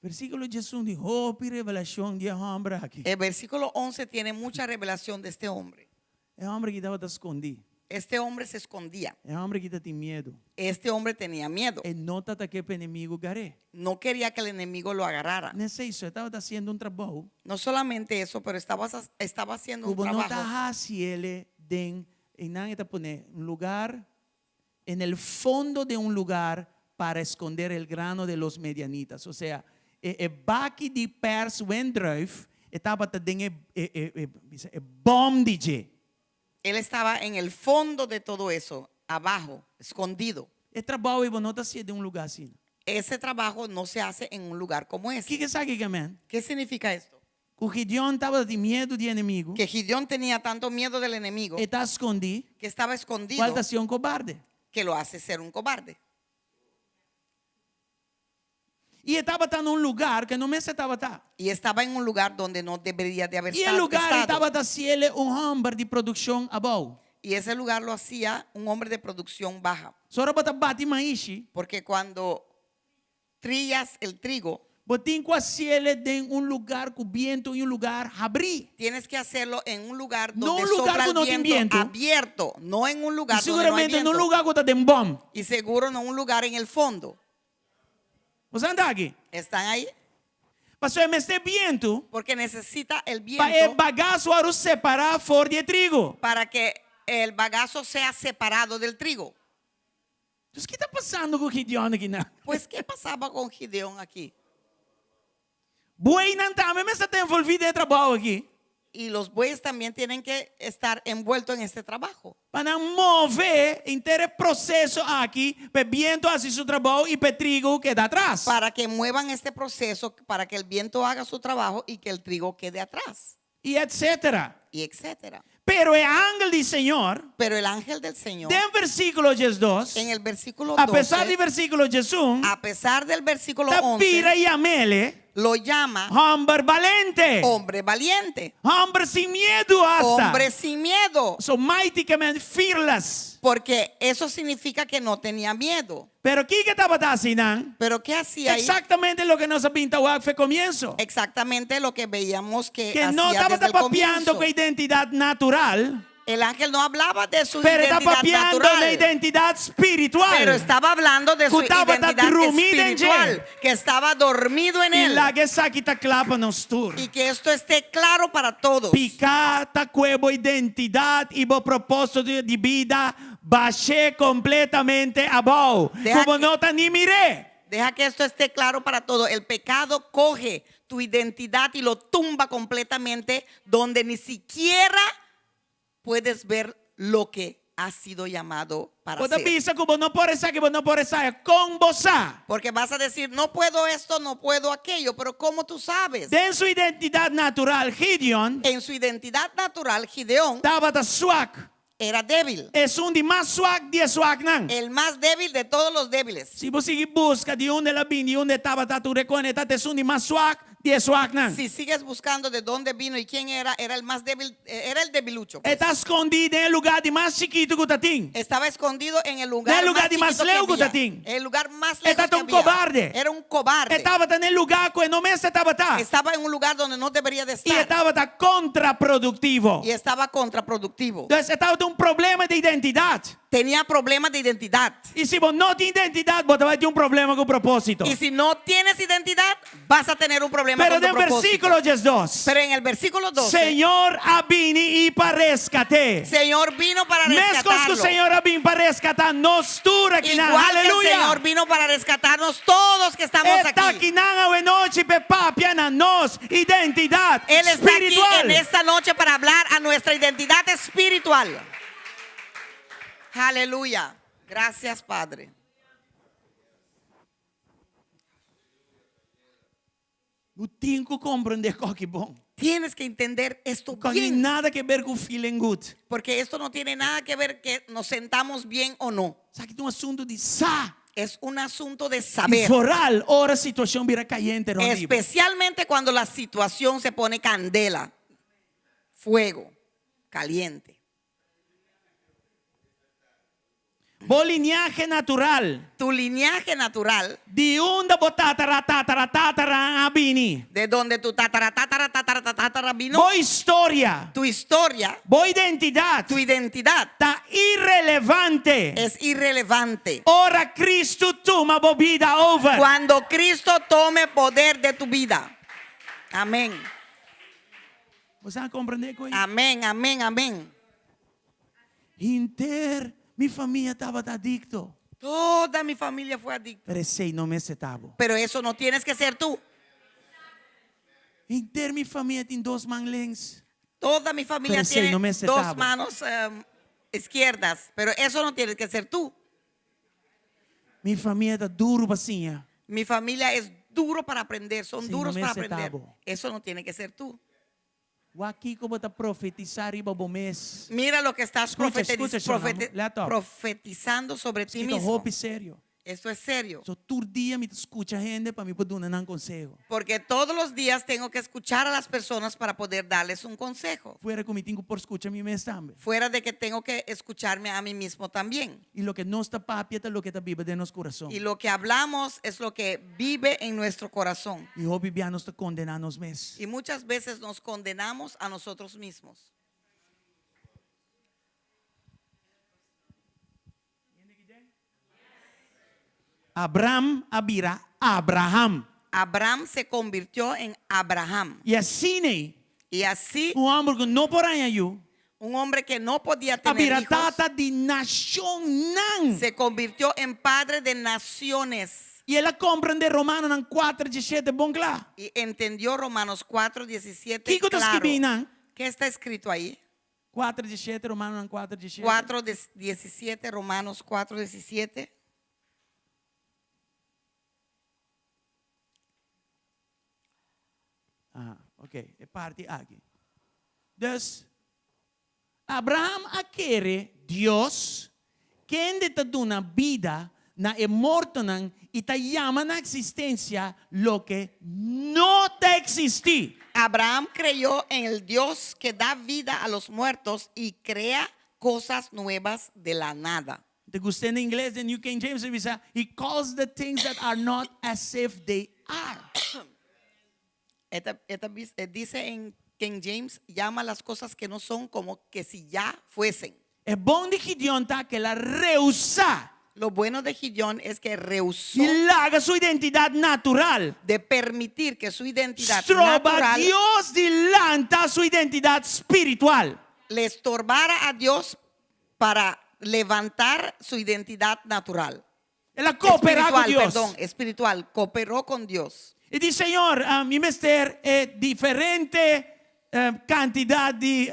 Versíkulo 11 tin hopi revelashon di e hòmber aki. El versículo 11 tiene mucha revelación de este hombre. E hòmber aki tabata skondí. Este hombre se escondía. E hòmber aki tabatin miedu. Este hombre tenía miedo. E no tabata ke pa enemigu gar'é. No quería que el enemigo lo agarrara. No esei so, e tabata hasiendo un trabou. No solamente eso, pero estaba, estaba haciendo un Ku bo no trabajo. ta hasié den einan e ta pone un lugá en el fondo de un lugar para esconder el grano de los medianitas. O sea, e, e baki di pers wendruif e tabata den e e e e, bisa, e bom di dje. Él estaba en el fondo de todo eso, abajo, escondido. E trabou ei bo no ta hasié den un lugá asina. Ese trabajo no se hace en un lugar como ese. Kiko esaki ke men? ¿Qué significa esto? Ku Gideon tabatin miedu di enemigu. Que Gideón tenía tanto miedo del enemigo E ta skondí. que estaba escondido, Kual ta hasié un kobarde. que lo hace ser un cobarde. I e tabata den un lugá ku no mester tabata. Y estaba en un lugar donde no debería de haber I e estado. lugá estado. tabata hasié un hòmber di produkshon abou. Y ese lugar lo hacía un hombre de producción baja. So ora bo ta bati maishi, Porque cuando trillas el trigo, bo tin ku hasié den un lugá ku bientu i un lugá habrí. tienes que hacerlo en un lugar No donde un lugar sopla que el no tiene viento, viento. abierto, no en un lugar I donde no hay seguramente no viento. un lugá ku ta den bòm. Y seguro no un lugar en el fondo. Bo ta aki? ¿Están ahí? Paso e mester bientu Porque necesita el pa e viento bagas wòrdu separá for di e trigo. para que el bagazo sea separado del trigo. Dus ki ta pasando ku Gideon akinan? Pues, ¿qué pasaba con Gideón aquí? Bueynan tambe mester ta envolví den e trabou aki. Y los bueyes también tienen que estar envueltos en este trabajo. Pa nan move henter e proceso aki, pa e biento haci su trabou y pa e trigo keda atras. Para que muevan este proceso, para que el viento haga su trabajo y que el trigo quede atrás. Y etcétera. Y etcétera. Pero e angel di Señor. Pero el ángel del Señor. Den versículo diesdos. En el versículo A pesar di versículo diesun. A pesar del versículo Ta 11. bira yam'ele. Lo llama. Homber balente. Hombre valiente. Homber sin miedu hasta. Hombre sin miedo. So mighty ke men fearless. Porque eso significa que no tenía miedo. Pero kiko e tabata hasi nan? Pero qué hacía ahí? Exactamente loke nos a pinta wak fe comienso. Exactamente lo que veíamos que Que no hacía tabata desde el papiando comienzo. ku identidad natural. El ángel no hablaba de su Pero ta identidad papiando natural. na identidad spiritual. Pero estaba hablando de su Ku tabata identidad drumí den dje. espiritual, que estaba dormido en I él. laga esaki ta kla pa nos tur. Y que esto esté claro para todos. Piká ta kue bo identidad i bo propósito di bida bash'é kompletamente abou, Deha ku bo que- no ta ni mir'é. Deja que esto esté claro para todos. El pecado coge tu identidad y lo tumba completamente donde ni siquiera puedes ver lo que has sido llamado para Bo ta hacer. bisa ku bo no por esaki, bo no por esaya. Kon bo sa? Porque vas a decir, no puedo esto, no puedo aquello, pero ¿cómo tú sabes? Den su identidad natural, Gideon En su identidad natural, Gideón tabata swak. era débil. Esun di mas swak di e swaknan. El más débil de todos los débiles. Si bo sigui buska di unda el a bini, di unda e tabata tur e kone, ta esun di mas swak di e swaknan. Si sigues buscando de dónde vino y quién era, era el más débil, eh, era el debilucho. E Pues. ta skondí den e lugá di mas chikitu ku ta tin. Estaba escondido en el lugar Den e lugá más di mas chiquito que leu ku ta había. tin. El lugar más E lejos tabata que un había. kobarde. Era un cobarde. E tabata den e lugá ku e no mester tabata. Estaba en un lugar donde no debería de I e estar. tabata kontraproduktivo. Y estaba contraproductivo. Dus e tabata un problema di identidat. Tenía problemas de identidad. I si bo no tin identidat, bo ta bai tin un problema ku propósito. Y si no tienes identidad, vas a tener un problema Pero con tu den propósito. versíkulo diesdos, Pero en el versículo 12, Señor a bini i pa reskat'é. Señor vino para Meskos ku rescatarlo. Señor a bin pa reskatá nos tur akinan. Igual que el Aleluya. Señor vino para rescatarnos todos que estamos E ta aquí. akinan awenochi p'e papia na nos identidat Él está aquí spiritual. en esta noche para hablar a nuestra identidad espiritual. Aleluya. Gracias, Padre. Bo tin ku komprendé koki bon. Tienes que entender esto Ku bien. tin nada ke ber ku feeling good. Porque esto no tiene nada que ver que nos sentamos bien o no. Esaki ta un asuntu di sa. Es un asunto de I saber. foral ora situashon bira kayente rònt di bo. Especialmente cuando la situación se pone candela, fuego, caliente. Bo liniahe natural. Tu linaje natural. Di unda bo tatara tatara tatara a bini. De donde tu tatara tatara tatara tatara vino. Bo historia. Tu historia. Bo identidad. Tu identidad. Ta irrelevante. Es irrelevante. Ora Cristo tuma bo bida over. Cuando Cristo tome poder de tu vida. Amén. Bo sa comprende cu ei? Amén, amén, amén. Henter mi famia tabata adicto. Toda mi familia fue adicta. Pero esey no mester ta bo. Pero eso no tienes que ser tú. Henter mi famia tin dos man links. Toda mi familia Pero esey tiene no mester ta dos bo. manos izquierdas. Pero eso no tienes que ser tú. Mi famia ta duro pa siña. Mi familia es duro para aprender, son Sí, duros no para mester ta aprender. bo. Eso no tiene que ser tú. Wak kiko bo ta profetisá riba bo mes. Mira lo que estás Escucha, escucha, Shona, laptop. profetizando sobre ti Esaki ta mismo. hopi serio. Esto es serio. So tur dia mi ta skucha hende pa mi por duna nan konseho. Porque todos los días tengo que escuchar a las personas para poder darles un consejo. Fuera ku mi tin ku por skucha mi mes tambe. Fuera de que tengo que escucharme a mí mismo también. I loke nos ta papia ta loke ta biba den nos kurason. Y lo que hablamos es lo que vive en nuestro corazón. I hopi bia nos ta kondená nos mes. Y muchas veces nos condenamos a nosotros mismos. Abram a bira Abraham. Abram se convirtió en Abraham. I asina ei, Y así un hòmber ku no por haña yu. Un hombre que no podía a tener bira hijos, tata di nashonnan. se convirtió en padre de naciones. I el a komprondé Romanonan kuater diesshete bon kla. Y entendió Romanos 4, 17 Kiko ta claro. skibí einan? ¿Qué está escrito ahí? Kuater diesshete, Romanonan kuater diesshete. 4, 17, Romanos 4, 17. Aha, ok, e parti aki. Dus, Abraham a kere Dios, kende ta duna bida na e mortonan i ta yama na eksistensia loke no ta eksistí. Abraham creyó en el Dios que da vida a los muertos y crea cosas nuevas de la nada. Te gusta en ingles, den New King James, e bisa, He calls the things that are not as if they are. Esta, esta eh, dice en King James, llama las cosas que no son como que si ya fuesen. E bon di Gideon ta ku el a rehusá Lo bueno de Gideón es que rehusó di laga su identidat natural de permitir que su identidad stroba natural Dios di lanta su identidat spiritual. le estorbara a Dios para levantar su identidad natural. El a kooperá ku Espiritual, Dios. perdón, espiritual, cooperó con Dios. E di, Señor, mi mester e diferente kantidat di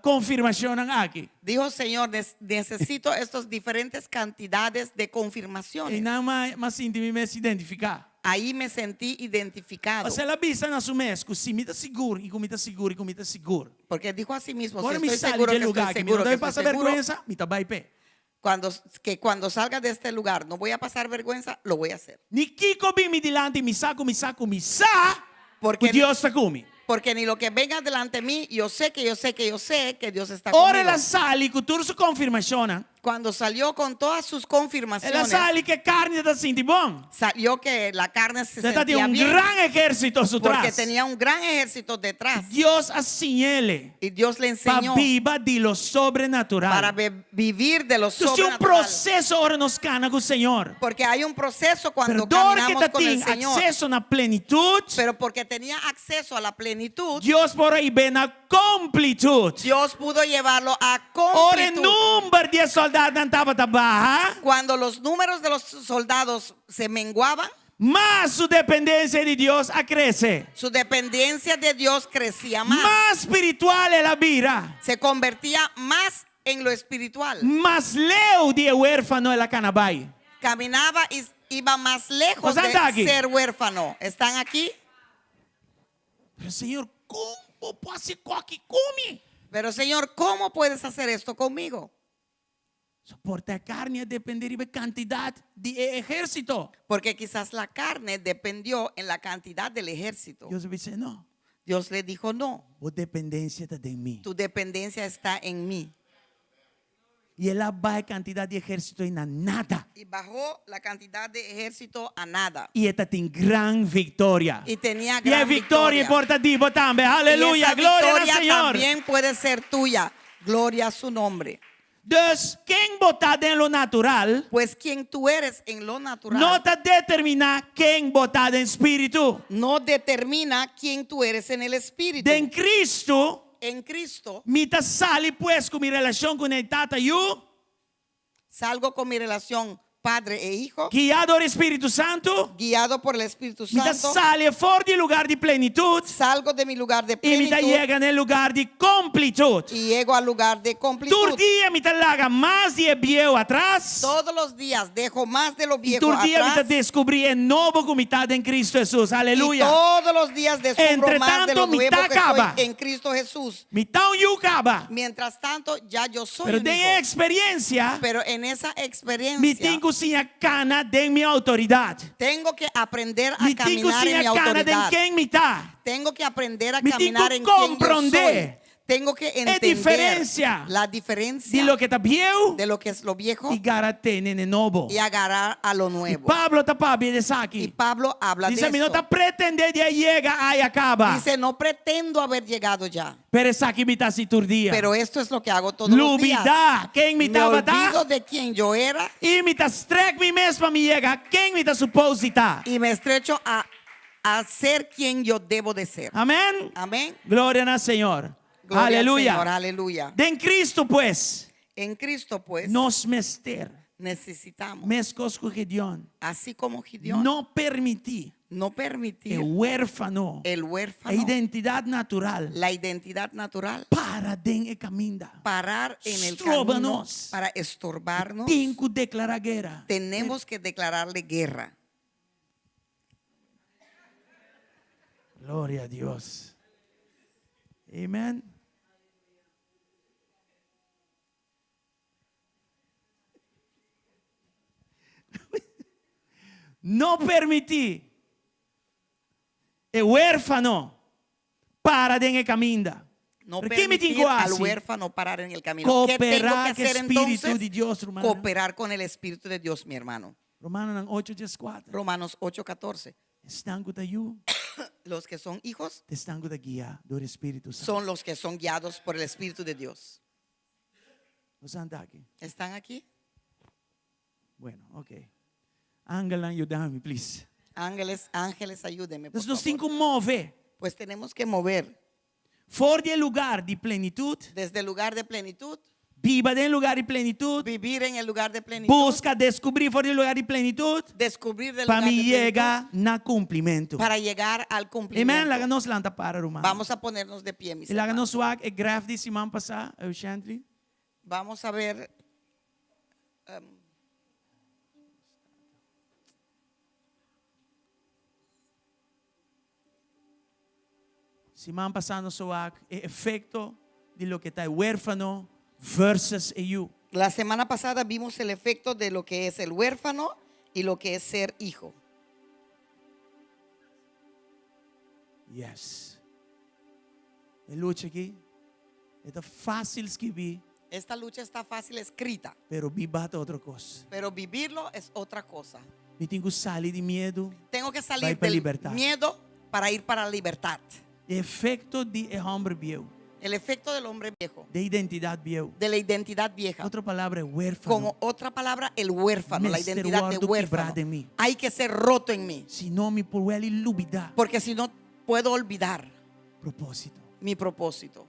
konfirmashonnan aki. Dijo, Señor, necesito estas diferentes cantidades de confirmaciones. Einan m'a sinti mi mes identifiká. Ahí me sentí identificado. Pasobra el a bisa na su mes ku si mi ta sigur i ku mi ta sigur i ku mi ta sigur. Porque dijo a sí mismo, si Ora mi estoy sali seguro dje que estoy lugá aki, mi no seguro ta que bai pasa estoy seguro, bèrgwensa, mi ta bai p'e. cuando, que cuando salga de este lugar no voy a pasar vergüenza, lo voy a hacer. Ni kiko bin mi dilanti, mi sa ku mi sa ku mi sa ku Porque, Dios ta ku mi. porque ni lo que venga delante de mí, yo sé que yo sé que yo sé que Dios está Ora el conmigo. a sali ku tur su konfirmashonnan. Cuando salió con todas sus El a confirmaciones, sali ku e karni ta sinti bon. salió que la carne se E ta tin sentía un bien gran ehérsito su porque tras. tenía un gran ejército detrás. Dios a siñ'ele Y Dios le pa enseñó biba di lo sobrenatural. para vivir de lo Entonces, tin un sobrenatural. proseso ora nos kana ku Señor. Porque hay un proceso cuando Pero dor ku caminamos ta con el tin Señor. akseso na plenitut, Pero porque tenía acceso a la plenitud, Dios por a hib'é na komplitut. Dios pudo llevarlo a Ora e completud. number di e sòldatnan tabata baha, Cuando los números de los soldados se menguaban, mas su dependensia di Dios a krese. su dependencia de Dios crecía más. Mas spiritual el a bira. Se convertía más en lo espiritual. Mas leu di e huérfano el a kana bai. Caminaba y iba más lejos Bosan de ta aki? ser huérfano. ¿Están aquí? Pero Señor, kon bo por hasi koki ku mi? Pero Señor, ¿cómo puedes hacer esto conmigo? Soporta e karni a depende riba e kantidat di e ehérsito. Porque quizás la carne dependió en la cantidad del ejército. Dios a bisa, No, Dios le dijo, no, bo dependensia ta den mi. tu dependencia está en mí. I el a baha e kantidat di ehérsito ei na nada. Y bajó la cantidad de ejército a nada. I e ta tin gran viktoria. Y tenía I e gran viktoria victoria. por ta di bo tambe. Y Aleluya, esa gloria na victoria Señor. también puede ser tuya. Gloria a su nombre. Dus, ken bo ta den lo natural Pues quien tú eres en lo natural no ta determiná ken bo ta den spiritu. no determina quién tú eres en el espíritu. Den Cristo, En Cristo mi ta sali pues ku mi relashon ku e Tata Yu, salgo con mi relación padre e hijo, guiá dor Spiritu Santu, guiado por el Espíritu mi ta Santo, sali for di lugar di plenitut salgo de mi lugar de i mi ta plenitud yega na e lugar di komplitut. y llego al lugar de Tur completud. dia mi ta laga mas di e bieu atras. Todos los días dejo más de lo I viejo tur dia mi ta atrás. deskubrí e nobo ku mi ta den Cristo Hesus. Y Aleluya. todos los días descubro Entre más de tanto, lo mi nuevo ta que kaba. soy en Cristo Jesús. Mi ta un yu kaba. Mientras tanto, ya yo soy Pero un den hijo. e eksperensia, Pero en esa mi experiencia tin ku siña kana den mi outoridat. tengo que aprender a Mi tin ku caminar en mi siña kana den autoridad. ken mi ta. Tengo que aprender a Mi tin caminar ku en quien yo soy. komprondé Tengo que e entender diferensia la di diferencia loke ta bieu de lo que es lo viejo i gara tene n'e nobo. y agarrar a lo I nuevo. Pablo ta papia di Y esaki. Pablo habla de Dice, mi no esto. ta pretendé di a yega aya kaba. Dice, no pretendo haber llegado ya, Pero esaki mi ta hasi tur dia. pero esto es lo que hago todos los días. Lubidá ken mi Me tabata olvido de quién yo era i mi ta strek mi mes pa mi yega ken mi ta supos di ta. y me estrecho a, a ser quien yo debo de ser. Amén. Amén. Gloria na Señor. Gloria al Aleluya. Señor, aleluya. Den Cristo pues, En Cristo, pues, nos mester, necesitamos, meskos ku Gideon, así como Gideón, no permití no e permitir huérfano, el e huérfano, identidat natural, la identidad natural, para den e kaminda. parar en el camino Stroba nos. para estorbarnos. Tin ku deklará guera. Tenemos que declararle guerra. Gloria a Dios. Amen. No permití e huérfano para den e kaminda. No Pero ¿qué me permitir tengo al así? huérfano parar en el camino. ¿Qué tengo que Cooperar hacer con el Espíritu entonces? de Dios, hermano. Cooperar con el Espíritu de Dios, mi hermano. Romanonan 8:14. Romanos 8:14. Esnan ku ta yu, Los que son hijos ta esnan ku ta guiá dor di Spiritu Santu. son los que son guiados por el Espíritu de Dios. Nos ta aki. ¿Están aquí? Bueno, ok. Angelnan yuda mi, please. Ángeles, ángeles, ayúdenme. Por Entonces nos tin favor. ku move. Pues tenemos que mover For di e lugá di plenitut. desde el lugar de plenitud, Biba den lugá di plenitut. vivir en el lugar de plenitud, Buska deskubrí for di lugá di plenitut. descubrir del Pa lugar mi de plenitud yega na kumplimentu. para llegar al Amen. cumplimiento. Laga nos lanta para, ruman. Vamos a ponernos de pie, mis I laga hermanos. nos wak e graf di siman pasá, Eushandli. Vamos a ver. Siman pasá nos a wak e efekto di loke ta e huérfano versus e yu. La semana pasada vimos el efecto de lo que es el huérfano y lo que es ser hijo. Yes. E lucha aki e ta fásil skibí. Esta lucha está fácil escrita, Pero biba ta otro kos. pero vivirlo es otra cosa. Mi tin ku sali di miedu. Tengo que salir Bai pa del libertad. miedo para ir para la libertad. E efekto di e hòmber bieu. El efecto del hombre viejo, De identidat bieu. de la identidad vieja. Otro palabra e huérfano. Como otra palabra, el huérfano, la Mester identidad de wòrdu huérfano. kibrá den mi. Hay que ser roto en mí, Sino mi por wèl i lubidá. porque si no puedo olvidar Propósito. mi propósito.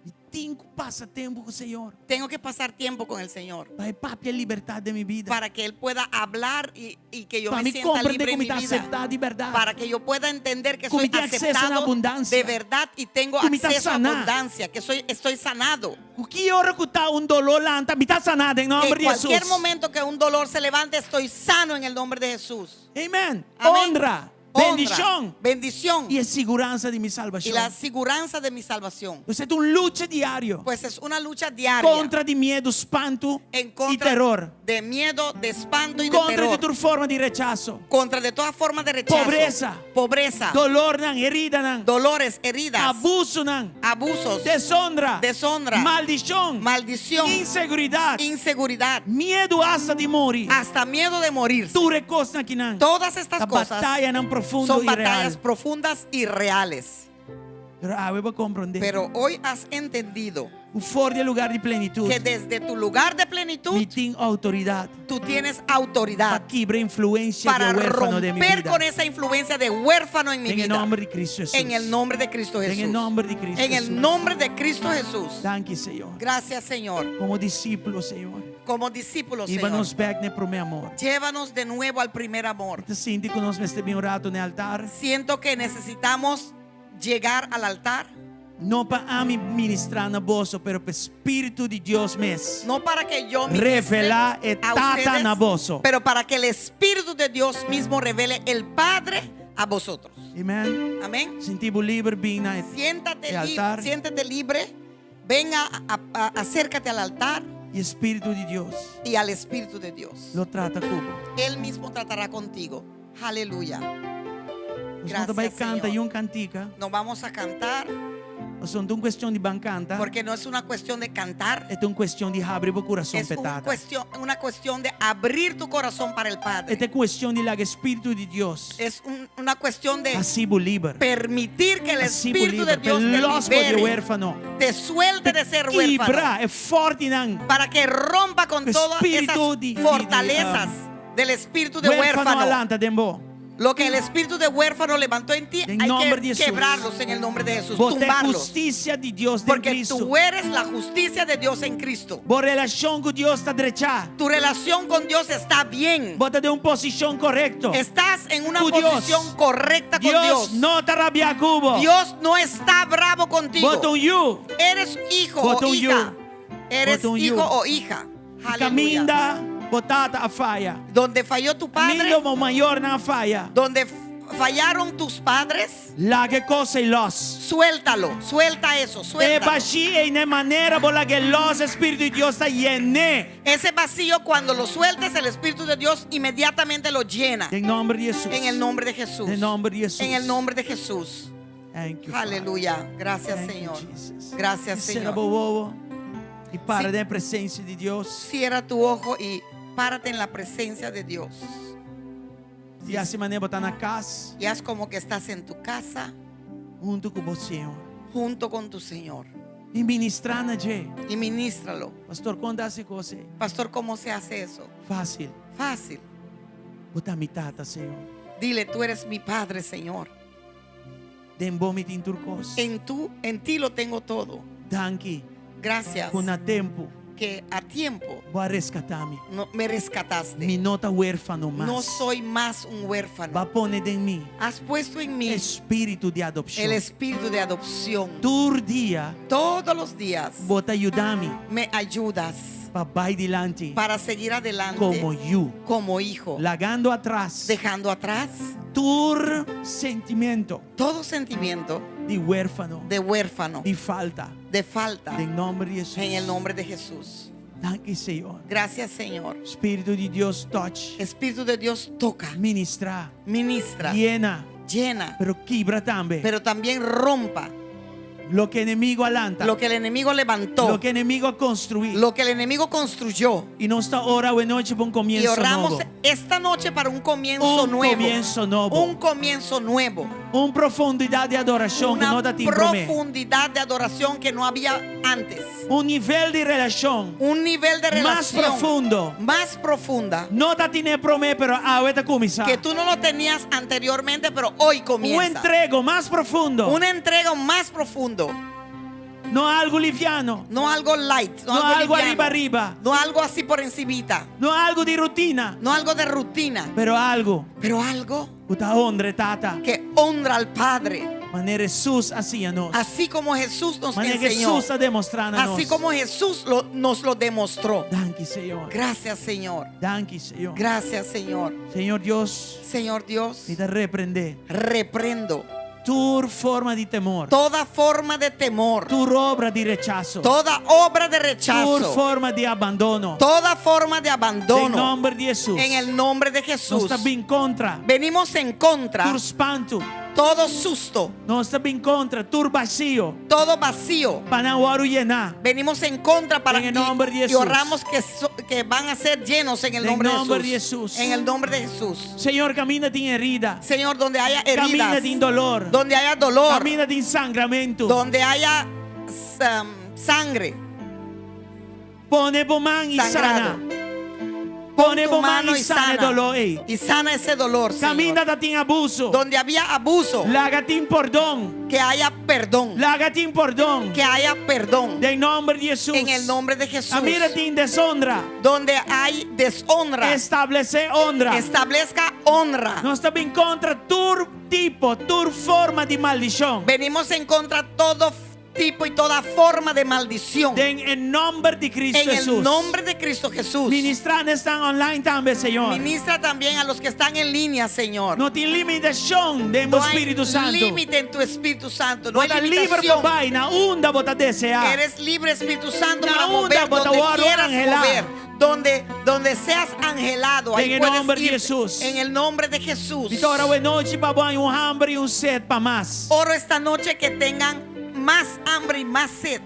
Mi tin ku pasa tempu ku Señor. Tengo que pasar tiempo con el Señor Pa e papia libertat den mi bida. para que Él pueda hablar y, y que yo Pa me mi sienta komprendé libre ku en mi mi ta vida. aseptá di bèrdat. Para que yo pueda entender que Ku soy mi tin akseso na aceptado abundansia. de verdad y tengo Ku mi ta acceso a saná. abundancia, que soy, estoy sanado. Ku ki ora ku ta un doló lanta, mi ta saná den Que nòmber di cualquier Hesus. momento que un dolor se levante, estoy sano en el nombre de Jesús. Amen. Amén. Honra, Honra, bendishon bendición i e siguransa di mi y salbashon. la seguranza de mi salvación. Pues e ta un lucha diario Pues es una lucha diaria kontra di miedu, spantu en i contra teror. de miedo, de espanto y de Kontra di terror. tur forma di rechaso. Contra de toda forma de rechazo. Pobresa. Pobreza. Dolornan, heridanan, dolores, heridas, abusonan, abusos, deshonra, deshonra, maldishon, maldición, inseguridat, inseguridad, miedu asta di muri. hasta miedo de morir. Tur e kosnan akinan. Todas estas Ta cosas batayanan profundo son i batallas real. profundas y reales. Pero awe bo a komprondé. Pero hoy has entendido Ku for di e lugá di plenitut. que desde tu lugar de plenitud Mi tin outoridat tú tienes pa autoridad kibra influensia di para e huérfano den mi romper bida. con esa influencia de huérfano en mi Den e vida. nòmber di Cristo Hesus. En el nombre de Cristo Den e Jesús. nòmber di Cristo En el Hesus. nombre de Cristo Jesús. Danki, Señor. Gracias, Señor. Komo disípulo, Señor. Como discípulos, Hiba Señor. nos bèk na e promé amor. Llévanos de nuevo al primer amor. Mi ta sinti ku nos mester bin un ratu na e altar. Siento que necesitamos llegar al altar. No pa ami ministrá na boso, pero pa Spiritu di Dios mes. No para que yo ministre Revelá e a Tata ustedes, na boso. pero para que el Espíritu de Dios mismo revele el Padre a vosotros. Amen. Amén. Sinti bo liber bin na e Siéntate, e li- altar. siéntete libre. Venga, a- a- acércate al altar I Spiritu di Dios y al Espíritu de Dios. lo trata ku bo. Él mismo tratará contigo. Aleluya. Nos no ta bai Gracias, kanta Señor. un kantika. No vamos a cantar Pasobra no ta un kuestion di ban kanta. porque no es una cuestión de cantar. E ta un kuestion di habri bo kurason Es pa un Tata. cuestión, una cuestión de abrir tu corazón para el Padre. E ta kuestion di laga Spiritu di Dios Es un- una cuestión de hasi bo liber. permitir que el Hasi bo Espíritu de liber. Dios te Lòs bo di libere, huérfano. te suelte de ser huérfano, Kibra e fòrtinan. para que rompa con todas Espíritu esas di- di- di, fortalezas um, del espíritu de Huérfano huérfano a lanta den bo. Lo que el espíritu de huérfano levantó en ti, En hay nombre de que Jesús. quebrarlos en el nombre de Jesús, Bo ta tumbarlos. hustisia di Dios den Porque Kristu. tú eres la justicia de Dios en Cristo. Bo relashon ku Dios ta drechá. Tu relación con Dios está bien. Bo ta den un posishon korekto. Estás en una Ku Dios. posición correcta con Dios Dios. no ta rabiá ku bo. Dios no está bravo contigo. Bo ta un yu. Eres hijo Bo ta o un hija. yu. Eres Bo ta un yu. hijo o hija. Aleluya. Kaminda bo tata a faya. Donde falló tu padre, Kaminda bo mayornan a faya. donde fallaron tus padres, Laga e kos ei lòs. suéltalo, suelta eso, E suéltalo. bashí ei na e manera bo lag'é lòs, e Spiritu di Dios ta yen'é. Ese vacío cuando lo sueltes, el Espíritu de Dios inmediatamente lo llena. Den nòmber di Hesus. En el nombre de Jesús. Den nòmber di Hesus. En el nombre de Jesús. Thank you, Father. Aleluya. Gracias, Thank you, Señor. Jesus. Gracias, Sera Señor. bo wowo i para Sí. den presensia di Dios. Cierra tu ojo y párate en la presencia de Dios. I hasi manera bo ta na kas Y haz como que estás en tu casa huntu ku bo Señor. junto con tu Señor. I ministrá na dje. Y ministralo. Pastor, kon ta hasi e kos ei? Pastor, ¿cómo se hace eso? Fásil. Fácil. Bo ta mi tata, Señor. Dile, tú eres mi Padre, Señor. Den bo mi tin tur kos. En, tu, en ti lo tengo todo. Danki. Gracias Ku na tempu que a tiempo bo a reskatá mi. no, me rescataste. Mi no ta huérfano mas. No soy más un huérfano. Bo a pone den mi Has puesto en mí espíritu di adopshon. el espíritu de adopción. Tur dia Todos los días bo ta yuda mi me ayudas pa bai dilanti para seguir adelante komo yu. como hijo, Lagando atras dejando atrás tur sentimentu todo sentimiento di huérfano, de huérfano, di falta. de falta, Den nòmber di Hesus. en el nombre de Jesús. Danki, Señor. Gracias, Señor. Spiritu di Dios touch, Espíritu de Dios toca, ministrá, ministra, yena, llena, pero kibra tambe. pero también rompa Loke enemigu a lanta, lo que el enemigo levantó, loke enemigu a konstruí. lo que el enemigo construyó. I nos ta ora awe nochi pa un Y komienso oramos nobo. esta noche para un comienzo Un nuevo. komienso nobo. Un comienzo nuevo. Un profundidat di adorashon ku Una no tatin promé. profundidad de adoración que no había antes. Un nivel di relashon Un nivel de mas relación profundo. más profunda No tatin promé, pero awe ta kuminsá. que tú no lo tenías anteriormente, pero hoy Un comienza. entrego mas profundo. Una entrega más profundo, No algu liviano. no algo light, no, No algo algu liviano, ariba ariba. no algo así por encimita, No algu di rutina. no algo de rutina, Pero algu pero algo ku ta honra e Tata. que honra al Padre, Manera Hesus a siña nos. así como Jesús nos Manera enseñó, Hesus a demostrá na nos. así como Jesús lo- nos lo demostró. Danki, Señor. Gracias, Señor. Danki, Señor. Gracias, Señor. Señor Dios, Señor Dios, mi ta reprendé reprendo tur forma di temor. toda forma de temor, Tur obra di rechaso. toda obra de Tur rechazo, forma di abandono. toda forma de Den abandono. nòmber di Hesus. En el nombre de Nos Jesús. ta bin kontra. Venimos en contra Tur spantu. todo susto, Nos ta bin kontra tur basio. todo vacío. Pa nan wòrdu yená. Venimos en contra para En el y- nombre de y Jesús. oramos que, so- que van a ser llenos en el En nombre, nombre de de Jesús. Jesús. En el nombre de Jesús. Señor, kaminda tin herida. Señor, donde haya heridas, Kaminda tin doló. donde haya dolor, Kaminda tin sangramentu. donde haya um, sangre, Pone bo man i sangrado. sana. Pone tu bo man mano i y sana sana. doló ei. Y sana ese dolor, Señor. Kaminda tatin abuso. Donde había abuso, Laga tin pordon. que haya perdón. Laga tin pordon. Que haya perdón. Den nòmber di Hesus. En el nombre de Jesús. Kaminda tin deshonra. Donde hay deshonra, Establesé honra. establezca honra. Nos ta bin kontra tur tipo, tur forma di maldishon. Venimos en contra todo tipo y toda forma de maldición. Den e nòmber di Kristu En el Hesus. nombre de Cristo Jesús. Ministrá na esnan online tambe, Señor. Ministra también a los que están en línea, Señor. No tin limitashon den No hay Spiritu Santu. límite en tu Espíritu Santo. No hay Bo ta liber limitación. pa bai na unda bo ta deseá. Eres libre, Espíritu Santo, Na para unda mover bo ta donde wòrdu quieras anhelá. mover. Donde, donde seas anhelado. Ahí En el puedes nombre de ir. Jesús. En el nombre de Jesús. Mi ta ora awe nochi pa bo haña un hamber i un set pa mas. Oro esta noche que tengan más hambre y más sed.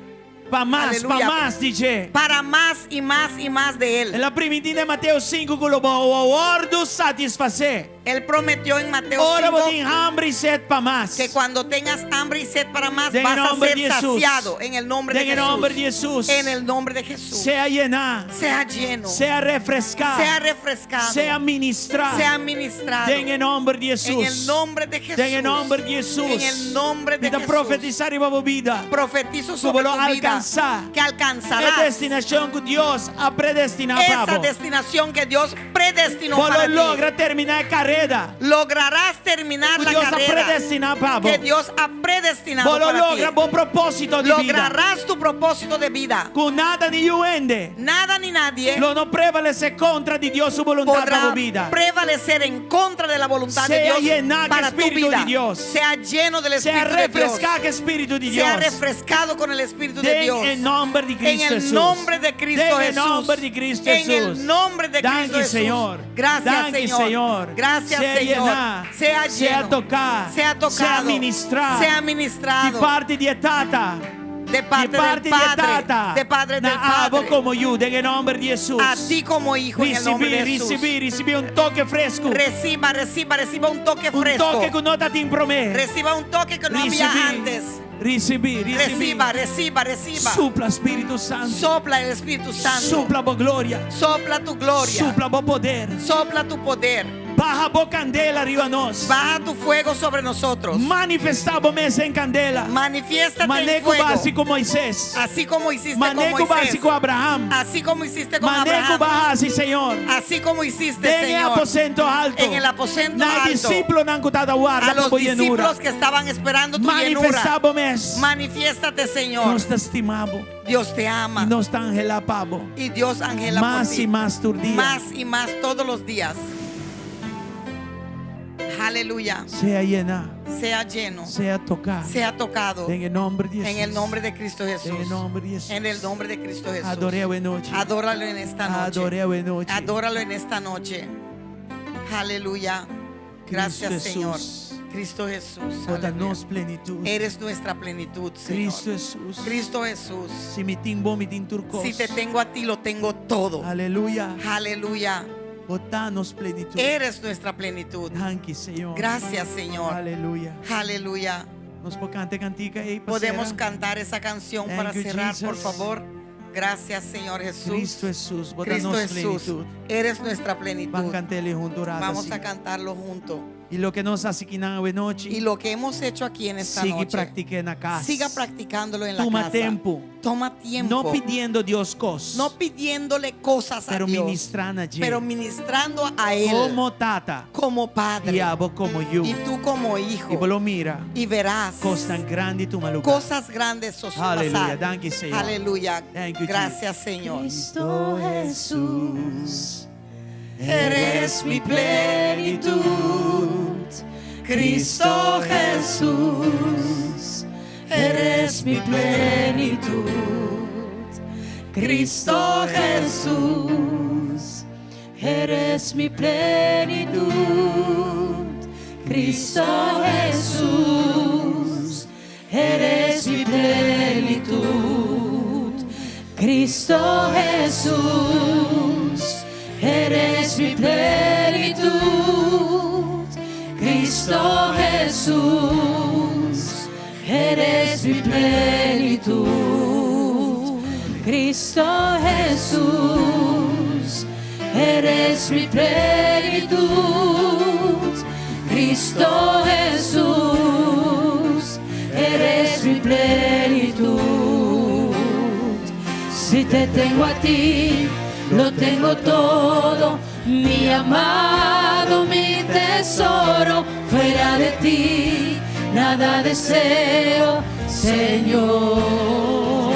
Pa mas, pa Aleluya. mas, di dje. Para más y más y más de Él. El a primintí den Mateo 5 ku lo bo wòrdu satisfasé. Él prometió en Mateo Ora bo 5 tin hamber i set pa mas. que cuando tengas hambre y sed para más, Den e vas a nòmber ser di Hesus. saciado en el nombre de Den e nòmber di Jesús. Hesus. En el nombre de Jesús. Sea yená. Sea lleno. Sea refreská. Sea refrescado. Sea ministrá. Sea ministrado. Den e nòmber di Hesus. En el nombre de Jesús. Den e nòmber di Hesus. En el nombre de Mi ta Jesús. profetisá riba bo bida. Profetizo Ku sobre bo lo tu vida alkansá. que E alcanzarás destinashon ku Dios a predestiná esa pa bo. destinación que Dios predestinó Bo lo para ti. logra terminá e kareda. Lograrás terminar Ku la Dios a carrera predestiná pa bo. que Dios ha predestinado Bo lo para logra ti. bo propósito di bida. Lograrás tu propósito de vida. Ku nada ni niun hende Nada ni nadie lo no prevalesé kontra di Dios su boluntat pa podrá bo bida. prevalecer en contra de la voluntad de Sea Dios llená para tu Espíritu vida. di Dios. Sea lleno del Sea Espíritu de Dios. refreská ku Spiritu di Sea Dios. refrescado con el Espíritu de Den Dios. e nòmber di En Kristu el Hesus. nombre de Cristo Den e Jesús. nòmber di Kristu En Hesus. el nombre de Danki, Cristo Jesús. Señor. Gracias, Danki, Señor. Señor. Gracias, Sea Señor. yená. Sea Sea lleno. toká. Sea tocado. Sea ministrá. Sea ministrado. Di parti di e Tata. De parte, Di parti del di Padre. Tata. De Padre del Na abo Padre. komo yu. Den e nòmber di Hesus. A ti como hijo en el nombre Risibí, de Jesús. risibí, risibí un toke fresku. Reciba, reciba, reciba un toque Un fresco. toke ku no tabatin promé. Reciba un toque que no había antes. Risibí, risibí. Reciba, reciba, reciba. Supla Spiritu Santu. Sopla el Espíritu Santo. Supla bo gloria. Sopla tu gloria. Supla bo poder. Sopla tu poder. Baha bo kandela riba nos. Baja tu fuego sobre nosotros. Manifestá bo mes den kandela. Manifiéstate Mané en ku fuego. b'a hasi ku Moises. Así como hiciste Mané con ku b'a hasi Moisés. ku Abraham. Así como hiciste con Mané Abraham. ku b'a hasi, Señor. Así como hiciste, Den e Señor. aposento haltu. En el aposento Na alto. disipelnan ku tabata warda A los pa bo yenura. discípulos que estaban esperando tu llenura. Manifestá bo mes. Manifiéstate, Señor. Nos ta stima bo. Dios te ama. I nos ta anhelá pa bo. Y Dios anhela por Mas ti. i mas tur dia. Más y más todos los días. Aleluya. Sea yená. Sea lleno. Sea toká. Sea tocado. Den e nòmber di Hesus. En el nombre de Cristo Jesús. Den e nòmber di Hesus. En el nombre de Cristo Jesús. Ador'é awe nochi. Adóralo en esta noche. Ador'é awe nochi. Adóralo en esta noche. Aleluya. Gracias, Cristo Señor. Jesús. Cristo Jesús. Bo ta Aleluya. nos plenitut. Eres nuestra plenitud, Señor. Cristo Hesus. Cristo Jesús. Si mi tin bo, mi tin tur kos. Si te tengo a ti, lo tengo todo. Aleluya. Aleluya. Bo ta nos plenitut. Eres nuestra plenitud. Danki, Señor. Gracias, Señor. Aleluya. Aleluya. Nos por kanta e kantika ei pa Podemos sera. cantar esa canción Thank para you, cerrar, por Jesus. favor. Gracias, Señor Jesús. Cristo Jesús, bo ta Cristo nos Jesús, plenitut. eres nuestra plenitud. Ban kant'é huntu rato Vamos asina. a cantarlo junto. I loke nos a hasi akinan awe nochi. Y lo que hemos hecho aquí en esta Sigui noche, praktik'é na kas. siga practicándolo en la Toma casa. tempu. Toma tiempo. No pidiendo Dios kos. No pidiéndole cosas a Pero Dios, ministrá na dje. pero ministrando a Él Komo tata. como padre I abo komo yu. y tú como hijo. I bo lo mira. Y verás Kosnan grandi tuma lugá. cosas grandes sos Aleluya. pasar. Danki, Señor. Aleluya. Thank you, Gracias, Señor. Cristo Jesús, Eres mi plenitud. Cristo Jesús, eres mi plenitud. Cristo Jesús, eres mi plenitud. Cristo Jesús, eres mi plenitud. Cristo Jesús, eres mi plenitud. Cristo Jesús, eres mi plenitud. Cristo Jesús, eres mi plenitud. Cristo Jesús, eres mi plenitud. Si te tengo a ti, lo tengo todo, mi amado, mi tesoro. Fuera de ti, nada deseo, Señor.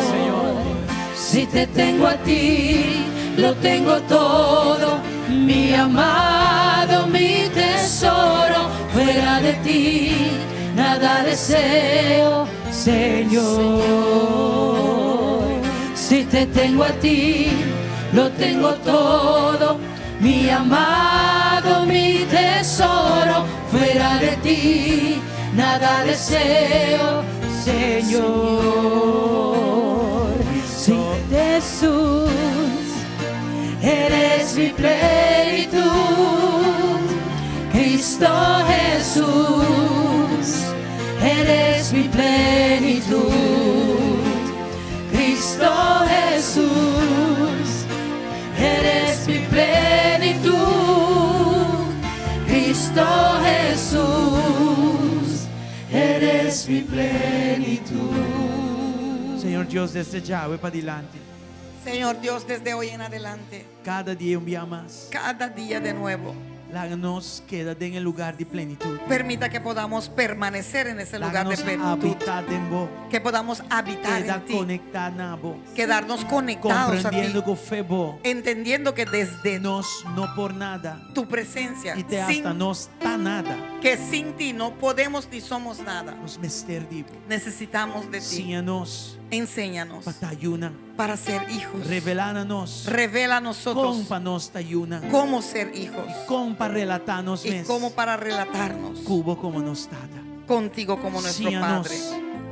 Si te tengo a ti, lo tengo todo, mi amado, mi tesoro. Fuera de ti, nada deseo, Señor. Si te tengo a ti, lo tengo todo, mi amado, mi tesoro. Fuera de ti, nada deseo, Señor. Si Jesús, eres mi plenitud. Cristo. plenitut. Cristo Jesús, eres mi plenitud. Cristo Jesús, eres mi plenitud. Señor Dios, desde djawe padilanti. Señor Dios, desde hoy en adelante, Kada dia un bia mas. cada día de nuevo, Laga nos keda den e lugá di plenitut. permita que podamos permanecer en ese lugar de Laga nos plenitud, habitá den bo. que podamos habitar Keda en ti, konektá na bo. quedarnos conectados a ti, Komprendiendo ku fo'i bo. entendiendo que desde Nos no por nada. tu presencia, I te sin, hasta nos ta nada. que sin ti no podemos ni somos nada. Nos mester di bo. Necesitamos de ti. Siña nos Enséñanos pa ta yunan. para ser hijos. Revelá na nos. Revela a nosotros Kon pa nos ta yunan. cómo ser hijos Kon pa relatá nos y mes. cómo para relatarnos Ku bo komo nos Tata. contigo como nuestro Síñanos. Padre.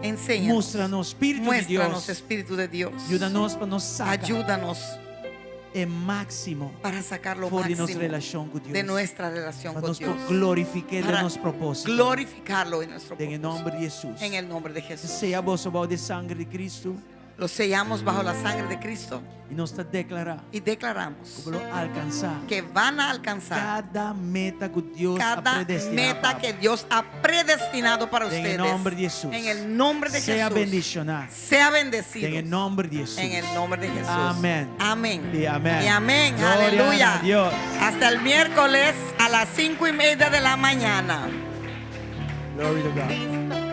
Enséñanos. Mustra nos, Spiritu di Muéstranos, Dios. Espíritu de Dios. Yuda nos pa nos saka Ayúdanos e máksimo para sacar lo for di nos máximo relashon ku Dios. de nuestra relación Pa con nos Dios. glorifik'é Para den nos propósito. glorificarlo en nuestro En propósito. nòmber di Hesus. En el nombre de Jesús. Seya boso bou di sanger di Kristu Lo sellamos bajo la sangre de Cristo i nos ta deklará y declaramos ku lo alkansá que van a alcanzar kada meta ku Dios ha cada predestiná. meta que Dios ha predestinado para En el ustedes. nombre de Jesús. En el nombre de Sea Jesús. bendishoná. Sea bendecido. En nòmber di Hesus. En el nombre de Jesús. Amén. Amén. Y amén. Y amén. Gloria Aleluya. a Dios. Hasta el miércoles a las 5:30 de la mañana. Glory to God.